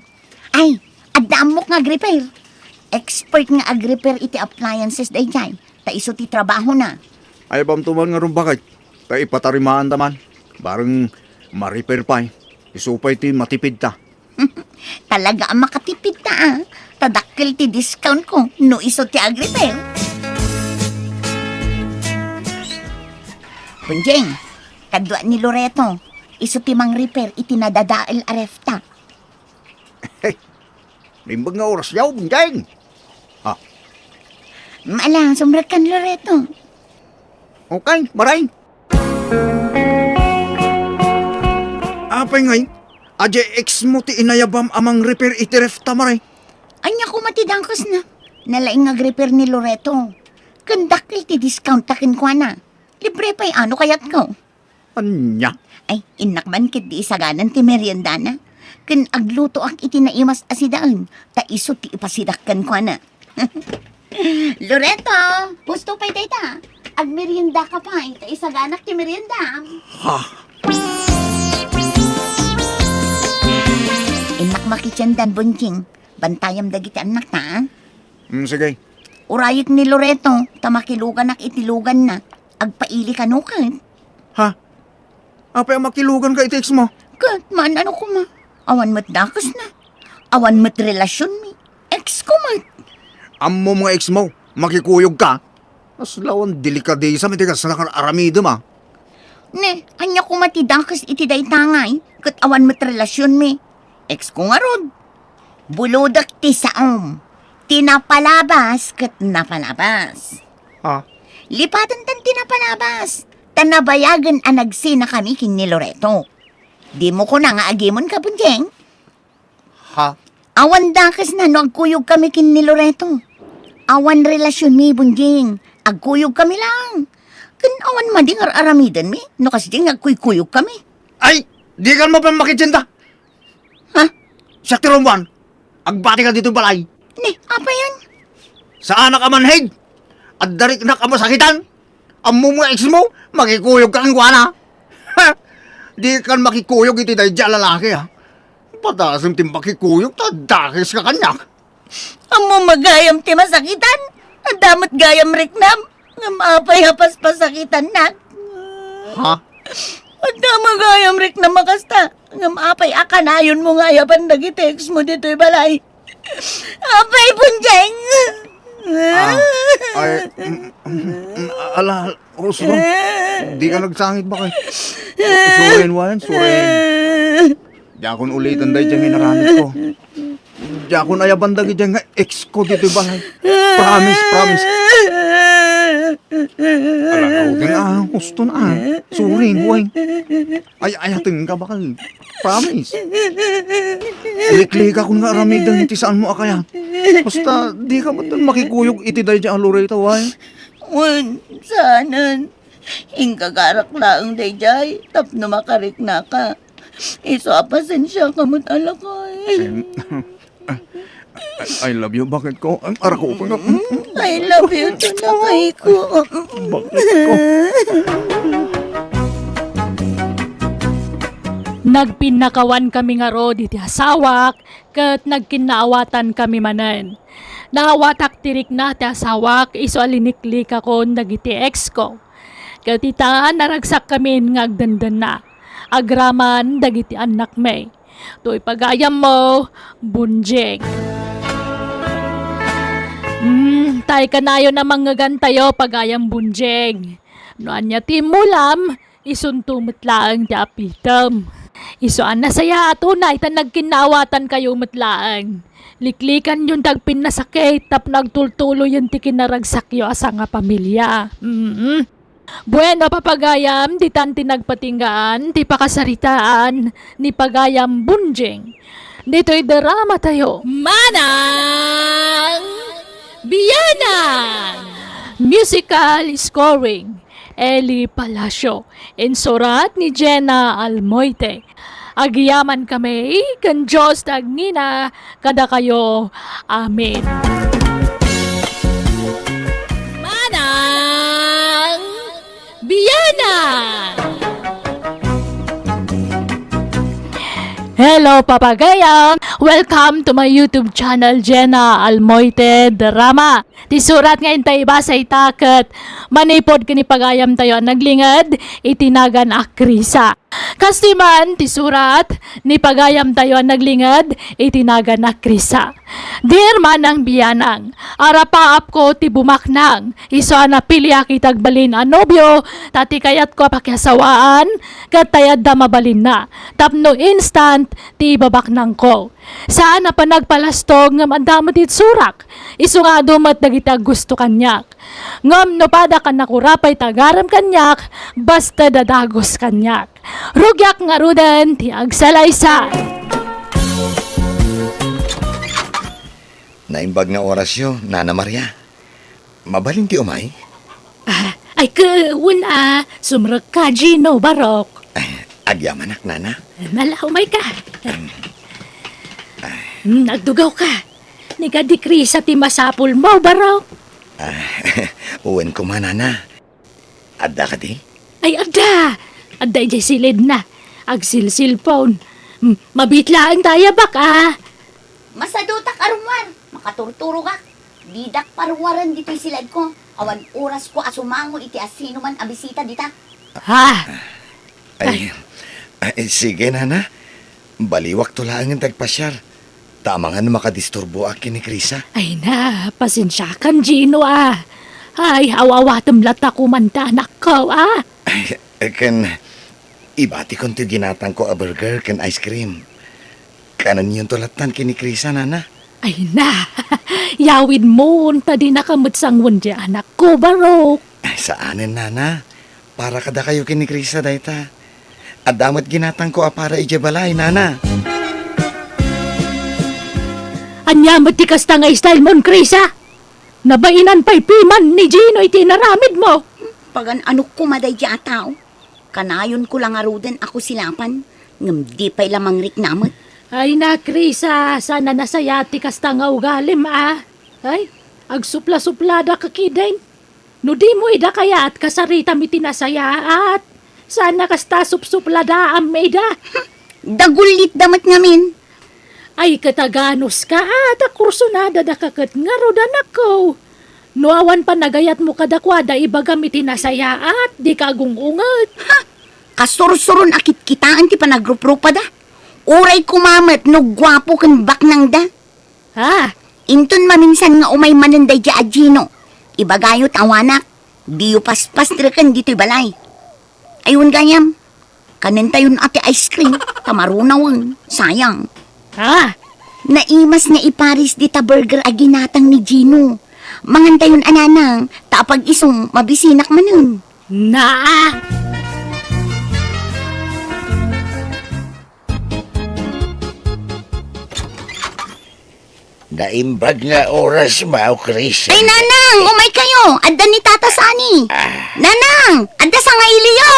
Ay, adda ammok nga agrepair. Expert nga agrepair iti appliances daydiay. Ta isu ti trabahona. Ay, bamto man ngarud bakit? Ta ipatarimaan ta man. Bareng ma-repair pay. Isu pay ti matipid ta. Talaga a makatipid ta, a. Ta dakkel ti discount ko no isu ti agrepair. Bonjing, kadua ni Loreto, isu ti mang-repair iti nadadael a refta. Naimbag nga oras yaw, Bonjing. Ah. Mala, sumrekkan, Loreto. Okay, maray. Apay ngay, adiay ex mo ti inayabam a mang-repair iti refta, maray? Ania koma ti dakesna? Nalaing nga agrepair ni Loreto. Ken dakkel ti discount ta kenkuana. Libre pay a no kayatko. Ania? Ay, innak man ket di isaganan ti meriendana. Ken aglutoak iti naimas a sidaen, ta isu ti ipasidak kenkuana. Loreto, pusto pay dayta. Agmeriendaka pay, ta isaganak ti merienda. Ha? Innak makitiendan, Bonjing. Bantayam dagiti annakta, a? Mm, sige. Urayek ni Loreto, ta makiluganak iti luganna. Agpaili kano ket. Ha? Apay a makiluganka iti ex mo? Ket maan-ano koma? Awan met dakesna. Awan met relasionmi. Ex ko met. Ammom nga ex mo, makikuyogka? Aslawan delikadesam iti kasla nga aramidem, a. Ne, ania koma ti dakes iti dayta ngay? Ket awan met relasionmi. Ex ko ngarud. Bulodek ti saom. Ti napalabas ket napalabas. Ah. Lipaten tan ti napalabas. Ta nabayagen a nagsinakami ken ni Loreto. Dimo kuna nga agimonka, Bonjing? Ha? Awan dakesna no agkuyogkami ken ni Loreto. Awan relasionmi, Bonjing. Agkuyogkami lang. Ken awan madi nga ar-aramidenmi no kasdi nga agkuykuyogkami. Ay, dikan mapan makitienda. Ha? Siak ti rummuar. Agbatika ditoy balay. Ni, apayan? Saanak a manhid. Adda riknak a masakitan. Ammom nga ex mo, makikuyogka kenkuana. Dikan makikuyog iti daydiay a lalaki, a. Padasem ti makikuyog ta dakeska kaniak. Ammom a gayam ti masakitan. Adda met gayam riknam. Ngem apay a paspasakitannak? Ha? Adda met gayam riknam a kasta. Ngem apay a kanayonmo nga ayaban dagiti ex mo ditoy balay? Apay, Bonjing! Ah, ay, mm, mm, mm, ala, Rosebud, dika nagsangit ba kay? Suren, Wan, suren. Diakon ulitan daydiay nga inaramidko. Diakon ayaban dagiti nga ex ko ditoy balay. Promise, promise. Ala, Rosebud, a, husto na, a. Suren, Wan. Ay, ayatenka ba kay? Promise. Liklikakon nga aramiden ti saanmo a kayat. Basta, dika met makikuyog iti daydiay a Loreto, ay. Wen, saanen. Ingagarak laeng daydiay tapno makariknaka. Isu a pasensiaka met a lakay. Em, I, I love you, bakit ko? Em, arako ko nga. I love you too, lakay ko. Bakit ko? Nagpinnakawan kami ngarud iti asawak ket nagkinnaawatan kami manen. Naawatak ti rikna ti asawak isu a liniklikakon dagiti ex ko. Ket ita, naragsak kamin nga agdandanna agraman dagiti annakmi. Toy pagayammo, Bonjing. Hmm, tay kanayon a mangngegantayo, pagayam Bonjing. No ania ti immulam, isunto met laeng ti apitem. Isu a nasayaat unay ta nagkinnaawatankayo met laeng. Liklikanyon ti agpinnasakit tapno agtultuloyen ti kinaragsakyo a sangapamilia. Mm. Bueno, papagayam, ditan ti nagpatinggaan ti pakasaritaan ni Pagayam Bunjing. Ditoy drama tayo. Manang Bianang! Musical scoring, Eli Palacio. Insurat ni Jenna Almoite. Agyamankami ken Dios ti agnina kadakayo. Amen. Manang Bianang! Hello, papagayam! Welcome to my YouTube channel, Jenna Almoite Drama. Ti surat nga intay ibasa ita ket manipud ken ni pagayam tayo a naglinged iti nagan a Krisa. Kastoy man ti surat ni pagayam tayo a naglinged iti nagan a Krisa. Dear Manang Bianang, arapaapko ti bumaknang, isu a napiliak iti agbalin a nobio, ta ti kayatko a pakiasawaan, ket tay adda mabalinna, tapno instant ti ibabaknangko. Saan a panagpalastog ngem adda met itsurak, isu nga adu met dagiti aggusto kaniak. Ngem no pada ka nakurapay ti agarem kaniak, basta dadagus kaniak. Rugiak ngaruden ti agsalaysay. Naimbag nga orasyo, Nana Maria. Mabalin ti umay? Ah, ay, wen a, sumrekka, Gino, barok. Ay, agyamanak, Nana. Ala, umayka. Hmm, agdugaw ka. Ni kadi Krisa ti masapulmo, barok. Ah, wen koma, Nana. Adda kadi? Ay, adda. Adda idiay silidna. Agsilsilpon. Hmm, mabiit laeng ta, baka. Masadutak a rummuar. Makaturturogak. Didak paruaren ditoy siledko. Awan orasko a sumango iti asinoman a bisita dita. Ha? Ay, ay, sige, Nana. Baliwakto laengen ti agpasiar. Ta amangan makadisturboak ken ni Krisa. Ay na, pasensiakan, Gino, a. Ay, aw-awatem latta koma ti anakko, a. Ay, ken ibatikon ti ginatangko a burger ken ice cream. Kanennonto lattan ken ni Krisa, Nana. Ay na, yawidmon ta dinaka met sangoen ti anakko, barok. Ay, saanen, Nana. Para kadakayo ken ni Krisa dayta. Adda met ginatangko a para idiay balay, Nana. Ania met ti kasta nga style mon, Krisa? Nabainan pay piman ni Gino iti inaramidmo. Pagan-anok koma daydiay a tao. Kanayonko la ngaruden a kusilapan, ngem di pay la mangrikna met. Ay na, Krisa, saan a nasayaat ti kasta nga ugalim, a. Ay, agsuplasupladaka ketdin. No dimo ida kayat, kasaritam iti nasayaat. Saan a kasta supsupladaam ida. Dagullitda met ngamin. Ay, ket aganuska, a, ta kursunadadaka ket ngarud, anakko. No awan panagayatmo kadakuada, ibagam iti nasayaat, dika agung-unget. Ha! Kasursuron a kitkitaen ti panagrupropada. Uray koma met no guapo ken baknangda. Ha? Inton maminsan nga umay manen daydiay a Gino, ibagayo ta awanak, diyo paspastreken ditoy balay. Ay, wen gayam, kanentayon a ti ice cream, ta marunawen, sayang. Ha? Naimas nga iparis dita burger a ginatang ni Gino. Mangantayon a, Nanang, ta apag-isu, mabisinak manen. Naa! Naimbag nga oras, Mao Chris. Ay, Nanang, umay kayo. Adda ni Tata Sani. Ah. Nanang, adda sangailiyo.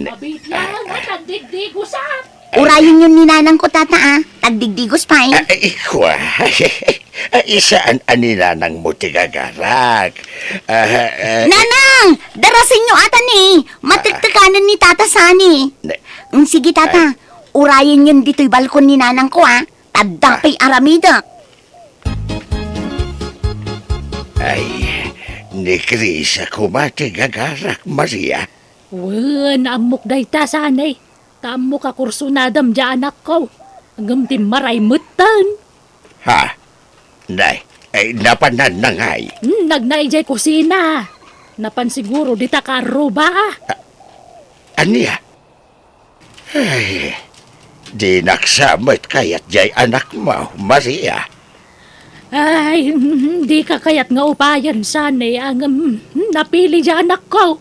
Abit lang, at agdigdigos, ah. Urayen yon ni Nanang ko, Tata, ah. Tagdigdigos pay. Ah, ikwa. Ay, saan a ni Nanang mo ti gagarak? Ah, ah. Nanang, darasenyo ata ni. Matektekanen ni Tata Sani. Ne- Mm, sige, Tata. Ay. Urayen yon ditoy balkon ni Nanang ko, ah. Adda pay aramidek. Ay, ni Krisa koma ti gagarak, Maria. Wen, ammok dayta, Sani. Ta ammok a kursunadam diay anakko. Ngem ti maray metten. Ha? Nay, ay, napan nangngay? Hmm, nagna idiay kusina. Napan siguro dita kaarruba, ah. A-, ania? Ay, dinak sa met kayat diay anakmo, Maria. Ay, mm, dika kayat nga upayan, Sani, ngem, mm, napili diay anakko.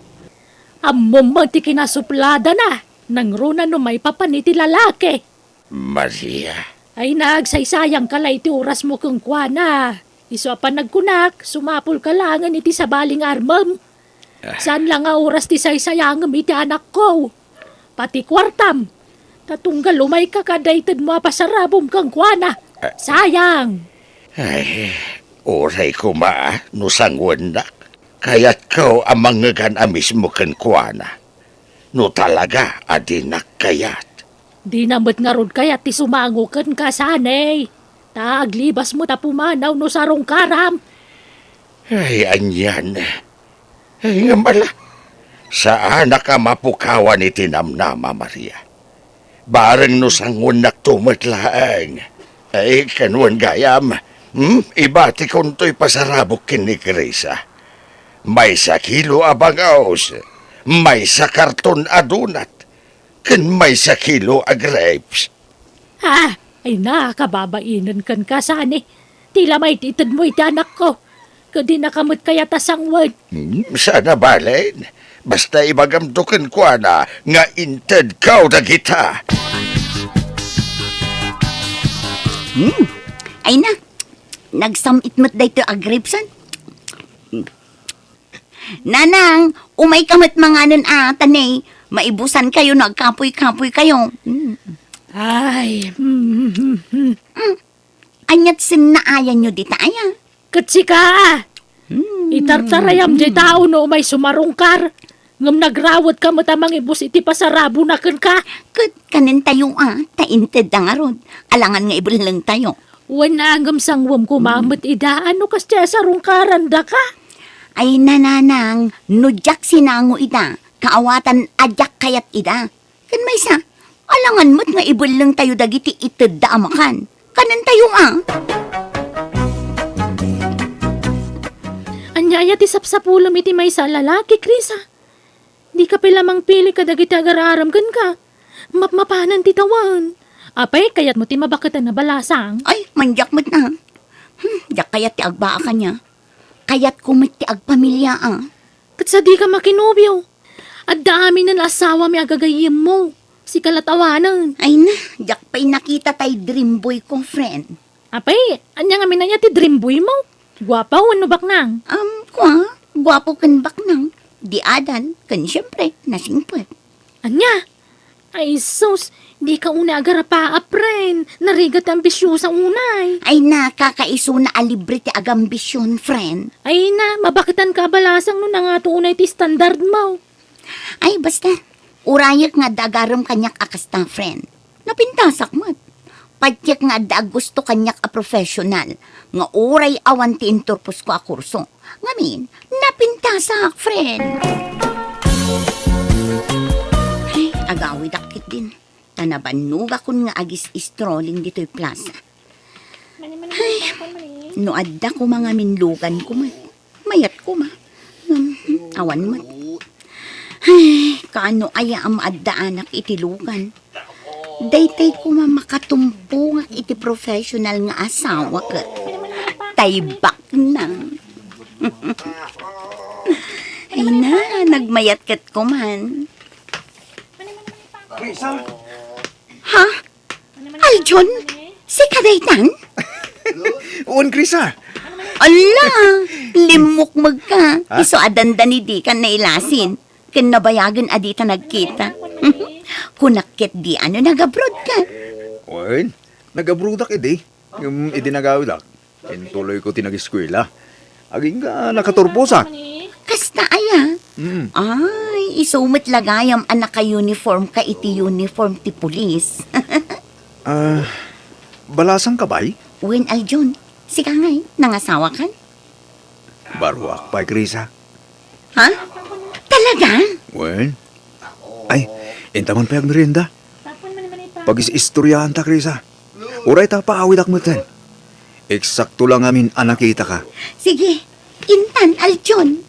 Ammom met ti kinasupladana. Nangruna no maipapan iti lalaki. Maria. Ay, nagsaysayangka la iti orasmo kenkuana. Isu a panagkunak, sumapulka laengen iti sabali nga armem. Ah. Saan la nga oras ti saysayangem iti anakko? Pati kuartam. Ta tunggal umayka ket adda itedmo a pasarabom kenkuana. Ah. Sayang! Ay, uray koma no sangoennak. Kayatko a mangngegan a mismo kenkuana. No talaga a dinak kayat. Dina met ngarud kayat ti sumango kenka, Sanay. Ta aglibas met a pumanaw no sarungkaram. Ay, anian. Ay, ngem ala. Saanak a mapukawan iti namnama, Maria. Bareng no sangoennakto met laeng. Ay, kanwan gayam, hmm? Ibatikon toy pasarabok ken ni Krisa. Maysa kilo a bang-os, maysa karton a donut, ken maysa kilo a grapes. Ah, ay na, kababainen kenka, Sani. Ti la met itedmo iti anakko. Ket dinaka met kayat a sangoen. Hmm, saan a balen. Basta ibagamto kenkuana nga intedko dagita. Hmm. Ay na. Nagsam-it met daytoy a grapes, an? Hmm. Nanang, umayka met manganen a, ta ne, maibusankayo no agkapuy-kapuykayo. Hmm. Ay, hmm, hmm, hmm. Hmm. Aniat sen naayanyo dita aya? Ket sika, a? Hmm. Itartarayam diay tao no umay sumarungkar, ngem nagrawetka met a mangibus iti pasarabona kenka. Ket kanentayo a, ta intedda ngarud, alangan nga ibellengtayo. Wen a, ngem sangoem koma met ida, a no kasdiay a sarungkarandaka? Ay, nanang, no diak sinango ida, kaawatan a diak kayat ida. Ken maysa, alangan met nga ibellengtayo dagiti itedda a makan. Kanentayo a. Ania aya ti sapsapulem iti maysa a lalaki, Krisa? Dika pay la mangpili kadagiti agar-aram kenka. Mapmapanan ti tawen. Apay, kayatmo ti mabaketan a balasang? Ay, mandiak met na. Hmm, diak kayat ti agbaa kaniak. Kayatko met ti agpamilia a. Ket sadika makinobio. Adda aminen asawami a gagayyemmo. Sika la awanen. Ay na, diak pay nakita tay dream boy ko, friend. Apay, ania ngamin aya ti dream boy mo? Guapo wenno baknang? Um, kua, guapo ken baknang. Diadan, ken siempre, nasingpet. Ania? Ay, sus, dika unay agarapaa, friend. Narigat ti ambisiosa unay. Ay na, kakaisuna a libre ti agambision, friend. Ay na, mabaketanka a balasang no nangato unay ti standard mo. Ay, basta, urayek nga adda agarem kaniak a kasta, friend. Napintasak met. Patiek nga adda agusto kaniak a professional, nga uray awan ti inturposko a kurso. Ngamin, napintasak, friend. Ay, agawidak ketdin. Ta nabannogakon nga agis-strolling ditoy plaza. Ay, no adda koma ngamin luganko met. Mayat koma. Hmm, awan met. Ay, kaano aya a maaddaanak iti lugan? Daytay koma makatumpongak iti professional nga asawa ket tay baknang. Ay na, nagmayat ket koman. Krisa? Ha? Aljon? Sika daytan? Wen, Krisa. Ala, limmukmeg ka. Ha? Isu a dandani dikan nailasin. Ken nabayagen a dita nagkita. Kunak ketdi a no nag-abroad ka. Wen, nag-abroadak idi. Ngem idi nagawidak, intuloyko ti nag-eskuela. Agingga nakaturposak. Kasta aya? Mm. Ay, isu met la gayam a naka-uniform ka iti uniform ti pulis. Ah, balasang ka bay? Wen, Aljon. Sika ngay, nangasawa kan? Baruak pay, Krisa. Ha? Talaga? Wen. Ay, inta man pay agmerienda. Pagis-istoryaanta, Krisa. Uray ta paawidak metten. Eksakto la ngamin a nakitaka. Sige, intan, Aljon.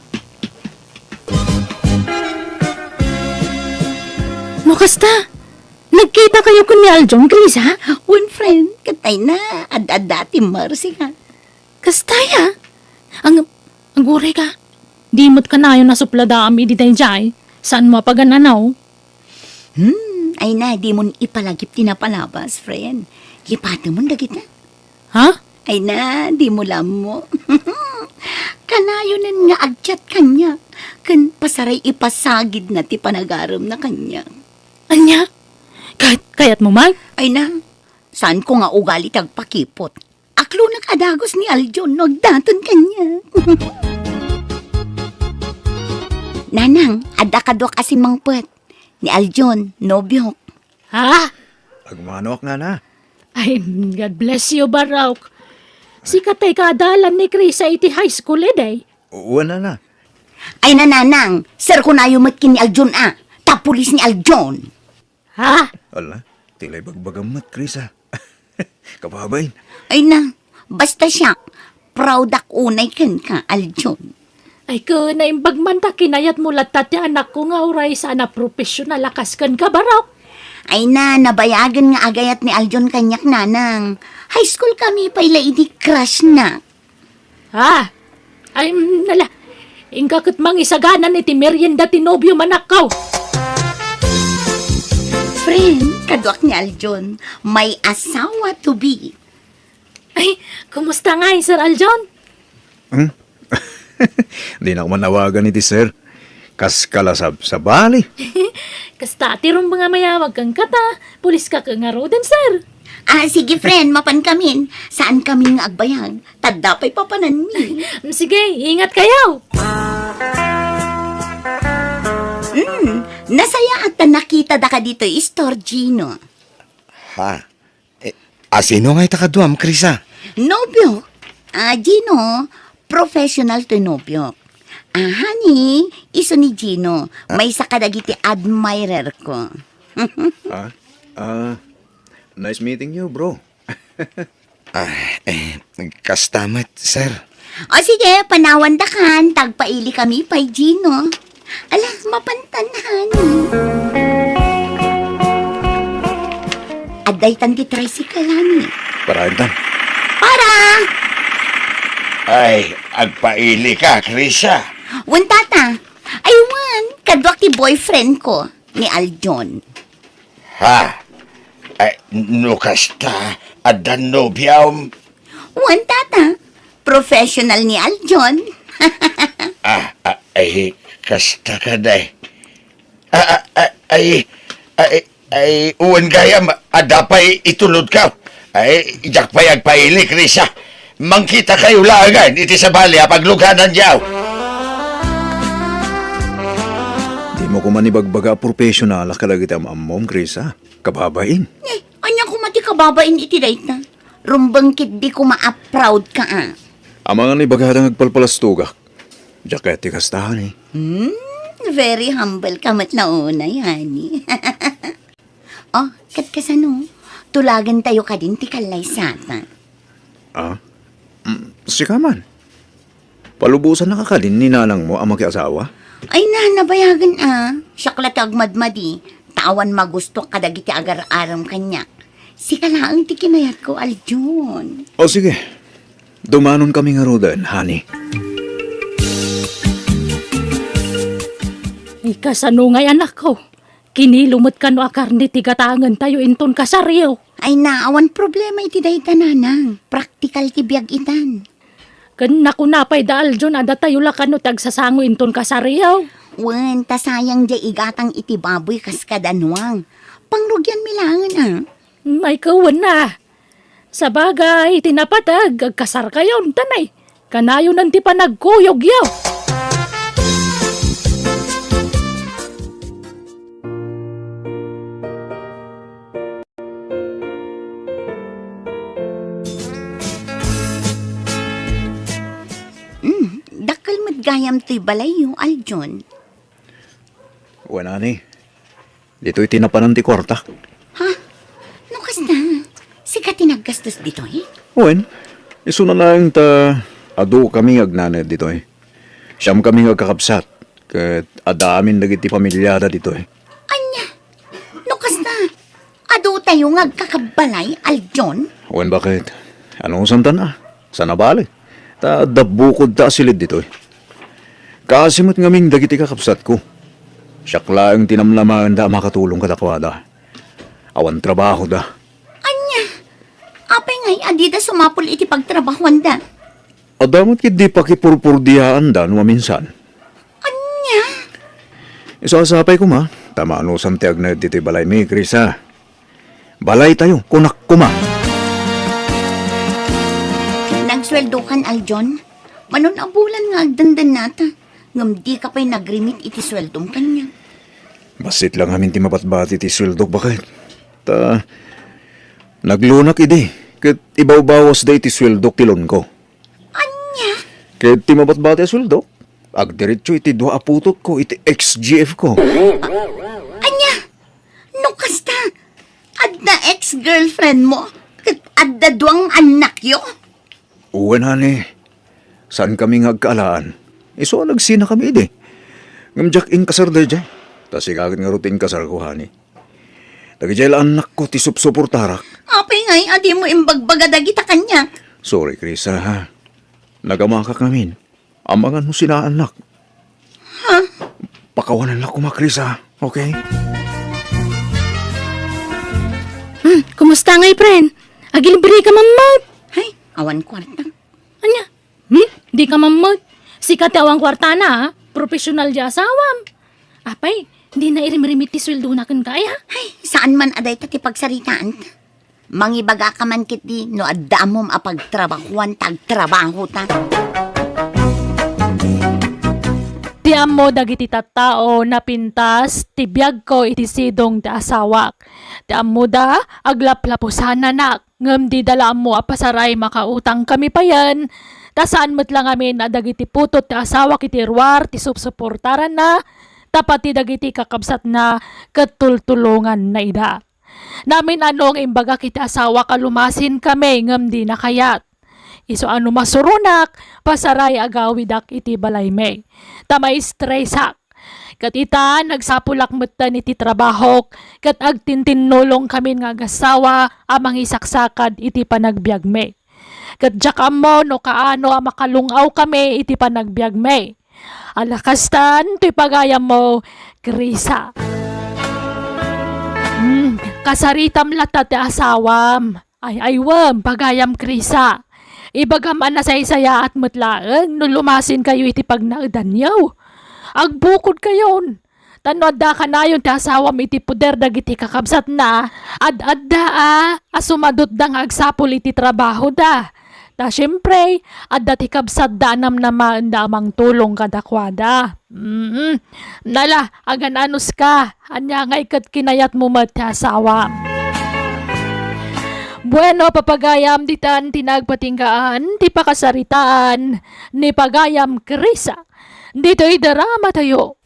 No kasta, nagkitakayo ken ni Aljon, Krisa? Wen, friend, ket ay na, ad-adda ti Mercy ka. Kasta aya? Ang, aguray ka. Di met kanayon a supladaam idi daydiay. Saanmo a pagan-anaw? Hmm, ay na, dimon ipalagip ti napalabas, friend. Lipatemon dagita. Ha? Ay na, dimo la ammo. Kanayonen nga ag-chat kaniak, ken pasaray ipasagidna ti panagaremna kaniak. Ania? Kay-, kayatmo man? Ay na, saanko nga ugali ti agpakipot. Aklonek a dagus ni Aljon no agdaton kaniak. Nanang, adda kaduak a simmangpet. Ni Aljon, nobiok. Ha? Agmanoak, nana. Ay, God bless you, Barok. Sika tay kaadalan ni Krisa iti high school, idi? Wen, nana. Ay, nananang, serkonayo met ken ni Aljon a. Ta pulis ni Aljon. Ha? Ala, ti la ibagbagam met, Krisa. Kababain. Ay na, basta siak, proud ak unay kenka, Aljon. Ay, ket naimbag man ta kinayatmo latta ti anakko nga uray saan a professional a kas kenka, Barok. Ay na, nabayagen nga agayat ni Aljon kaniak, nanang. High school kami pay la idi crush na. Ah, ay, mm, nala. Inka ket mangisaganan iti merienda ti nobio, manakkaw. Friend, kaduak ni Aljon, may asawa to be. Ay, kumusta ngay, Sir Aljon? Hmm? Dinak man awagan iti sir. Kas kalasab sabali. Kasta ti rumbeng a mayawag kenka ta, pulis ka ket ngaruden, sir. Ah, sige, friend, mapan kamin. Saan kamin nga agbayag? Tadda pay papananmi. Sige, ingat kayo. Hmm, nasayaat ta nakita daka ditoy, Istor Gino. Ha? Eh, asino nga ita kaduam, Krisa? Nobyo. Ah, Gino, professional toy nobyo. Ah, honey, isu ni Gino, ah, maysa kadagiti admirer ko. Ah, ah, nice meeting you, bro. Ah, eh, kasta met, sir. O sige, panawan dakan, tagpaili kami pay, Gino. Ala, mapantan, honey. Adda itan ti tricycle, honey. Para itan. Para! Ay, agpaili ka, Krisa. Wen, tata. Ay, wen, kaduak ti boyfriend ko, ni Aljon. Ha? Ay, no kasta, adda nobiam? Wen, tata. Professional ni Aljon. Ah, ah, ay, kasta ka, day. Ah, ah, ah, ay, ay, ay, wen gayam, adda pay itulod ka. Ay, diak pay agpaili, Krisa. Mangkita kayo laangan iti sabali a pagluganan yaw. Di mo koma ni bagbaga a professional a kadagiti am-ammom, Krisa. Kababain. Eh, ania koma ti kababain iti dayta? Rumbeng ketdi koma a proud ka, ah. Amangan ibagada nga agpalpalastogak. Diak kayat ti kasta, honey. Hmm, very humble ka met la unay, honey. Oh, ket kasano? Tulagan tayo kadin ti kallaysata. Ah? Mm, sika man. Palubosan na ka kadin ni nanang mo a makiasawa? Ay na, nabayagan a. Siak la ti agmadmadi. Ta awan magusto kadagiti agar-arem kaniak. Sika laeng ti kinayatko, Aljon. O sige. Dumanon kami ngaruden, honey. Ay, kasano ngay, anakko? Kinilo met kano a karne ti gatangen tayo inton kasariyo? Ay na, awan problema iti dayta, nanang. Praktikal ti biag itan. Ken nakuna pay da Aljon a datayo la kano ti agsasango inton kasariyo? Wen, ta sayang diay igatang iti baboy kas kada Nuang. Pangrugianmi laengen, a. Ay, ket wen a. Sabagay, iti napateg, agkasarkayon, tanay. Kanayonan ti panagkuyogyo. Mm, dakkel met gayam toy balayyo, Aljon. Wen, honey. Ditoy ti napanan ti kuarta. Ha? No kasta, sika ti naggastos ditoy? Wen, isuna laeng ta adu kami nga agnanaed ditoy. Siam kami nga agkakabsat, ket adda amin dagiti pamiliada ditoy. Ania? No kasta, adu tayo nga agkakabbalay, Aljon? Wen, baket? Anusantan a? Saan a bale? Ta adda bukod ta asilid ditoy. Kaasi met ngamin dagiti kakabsatko. Siak laeng ti namnamaenda a makatulong kadakuada. Awan trabahoda. Ania? Apay ngay a dida sumapul iti pagtrabahuanda? Adda met ketdi pakipurpurdiaanda no maminsan. Ania? Isu a sapay koma, ta maanusam ti agnaed ditoy balaymi, Krisa. Balaytayo, kunak koma. Nagsueldokan, Aljon? Manon a bulan nga agdendennata, ngem dika pay nagrimit iti sueldom kaniak. Bassit la ngamin ti mabatbati ti sueldok, baket. Ta, nagloanak idi, ket ibawbawasda iti sueldok ti loanko. Ania? Ket ti mabatbati a sueldok, agdiretso iti dua a putotko iti X G F ko. Ania? No kasta, adda ex-girlfriendmo ket adda dua nga annakyo? Wen, honey. Saankami nga agkaalaan. Isu a nagsinakami idi. Ngem diak inkasar daydiay. Ta sika ket ngarud ti inkasarko, honey. Dagidiay la annakko ti supsuportarak. Apay ngay a dimo imbagbaga dagita kaniak? Sorry, Krisa, ha. Nagamakak ngamin. Amangan no sinaannak. Ha? Pakawanannak koma, Krisa, okay? Hmm, kumusta ngay, friend? Agilibre ka man met. Hay, awan kuarta. Ania? Hmm? Di ka man met. Sika ti awan kuartana, ha? Professional di asawam. Apay, di na irimrimit ti sueldona kenka, ay, ha? Hay, saan man a dayta ti pagsaritaanta. Mangibagaka man ketdi no adda ammom a pagtrabahuan ta agtrabahota. Ti ammo dagiti tattao, napintas ti biagko iti sidong ti asawak. Ti ammoda, aglaplapusananak, ngem dida la ammo a pasaray makautang kami payen, ta saan met la ngamin a dagiti putot ti asawak iti ruar ti supsuportaranna, ta pati dagiti kakabsatna ket tultulonganna ida. Namin-ano nga imbagak iti asawak a lumasin kami ngem dina kayat. Isu a no masuronak, pasaray agawidak iti balaymi. Ta maistresak. Ket ita, nagsapulak metten iti trabahok, ket agtintinnulong kamin nga agasawa a mangisaksakad iti panagbiagmi. Ket diak ammo no kaano a makalung-aw kami iti panagbiagmi. Ala kastan toy pagayammo, Krisa. Hmm, kasaritam latta ti asawam. Ay, aywem, pagayam, Krisa. Ibagam a nasaysayaat met laeng no lumasinkayo iti pagnaedanyo. Agbukodkayon. Ta no adda kanayon ti asawam iti poder dagiti kakabsatna, ad-adda a, a sumadutda nga agsapul iti trabahoda. Ta siempre, adda ti kabsatda a namnamaenda a mangtulong kadakuada. Mm. Nala, agan-anuska, ania ngay ket kinayatmo met ti asawam. Bueno, papagayam, ditan ti nagpatinggaan ti pakasaritaan ni Pagayam Krisa. Ditoy drama tayo.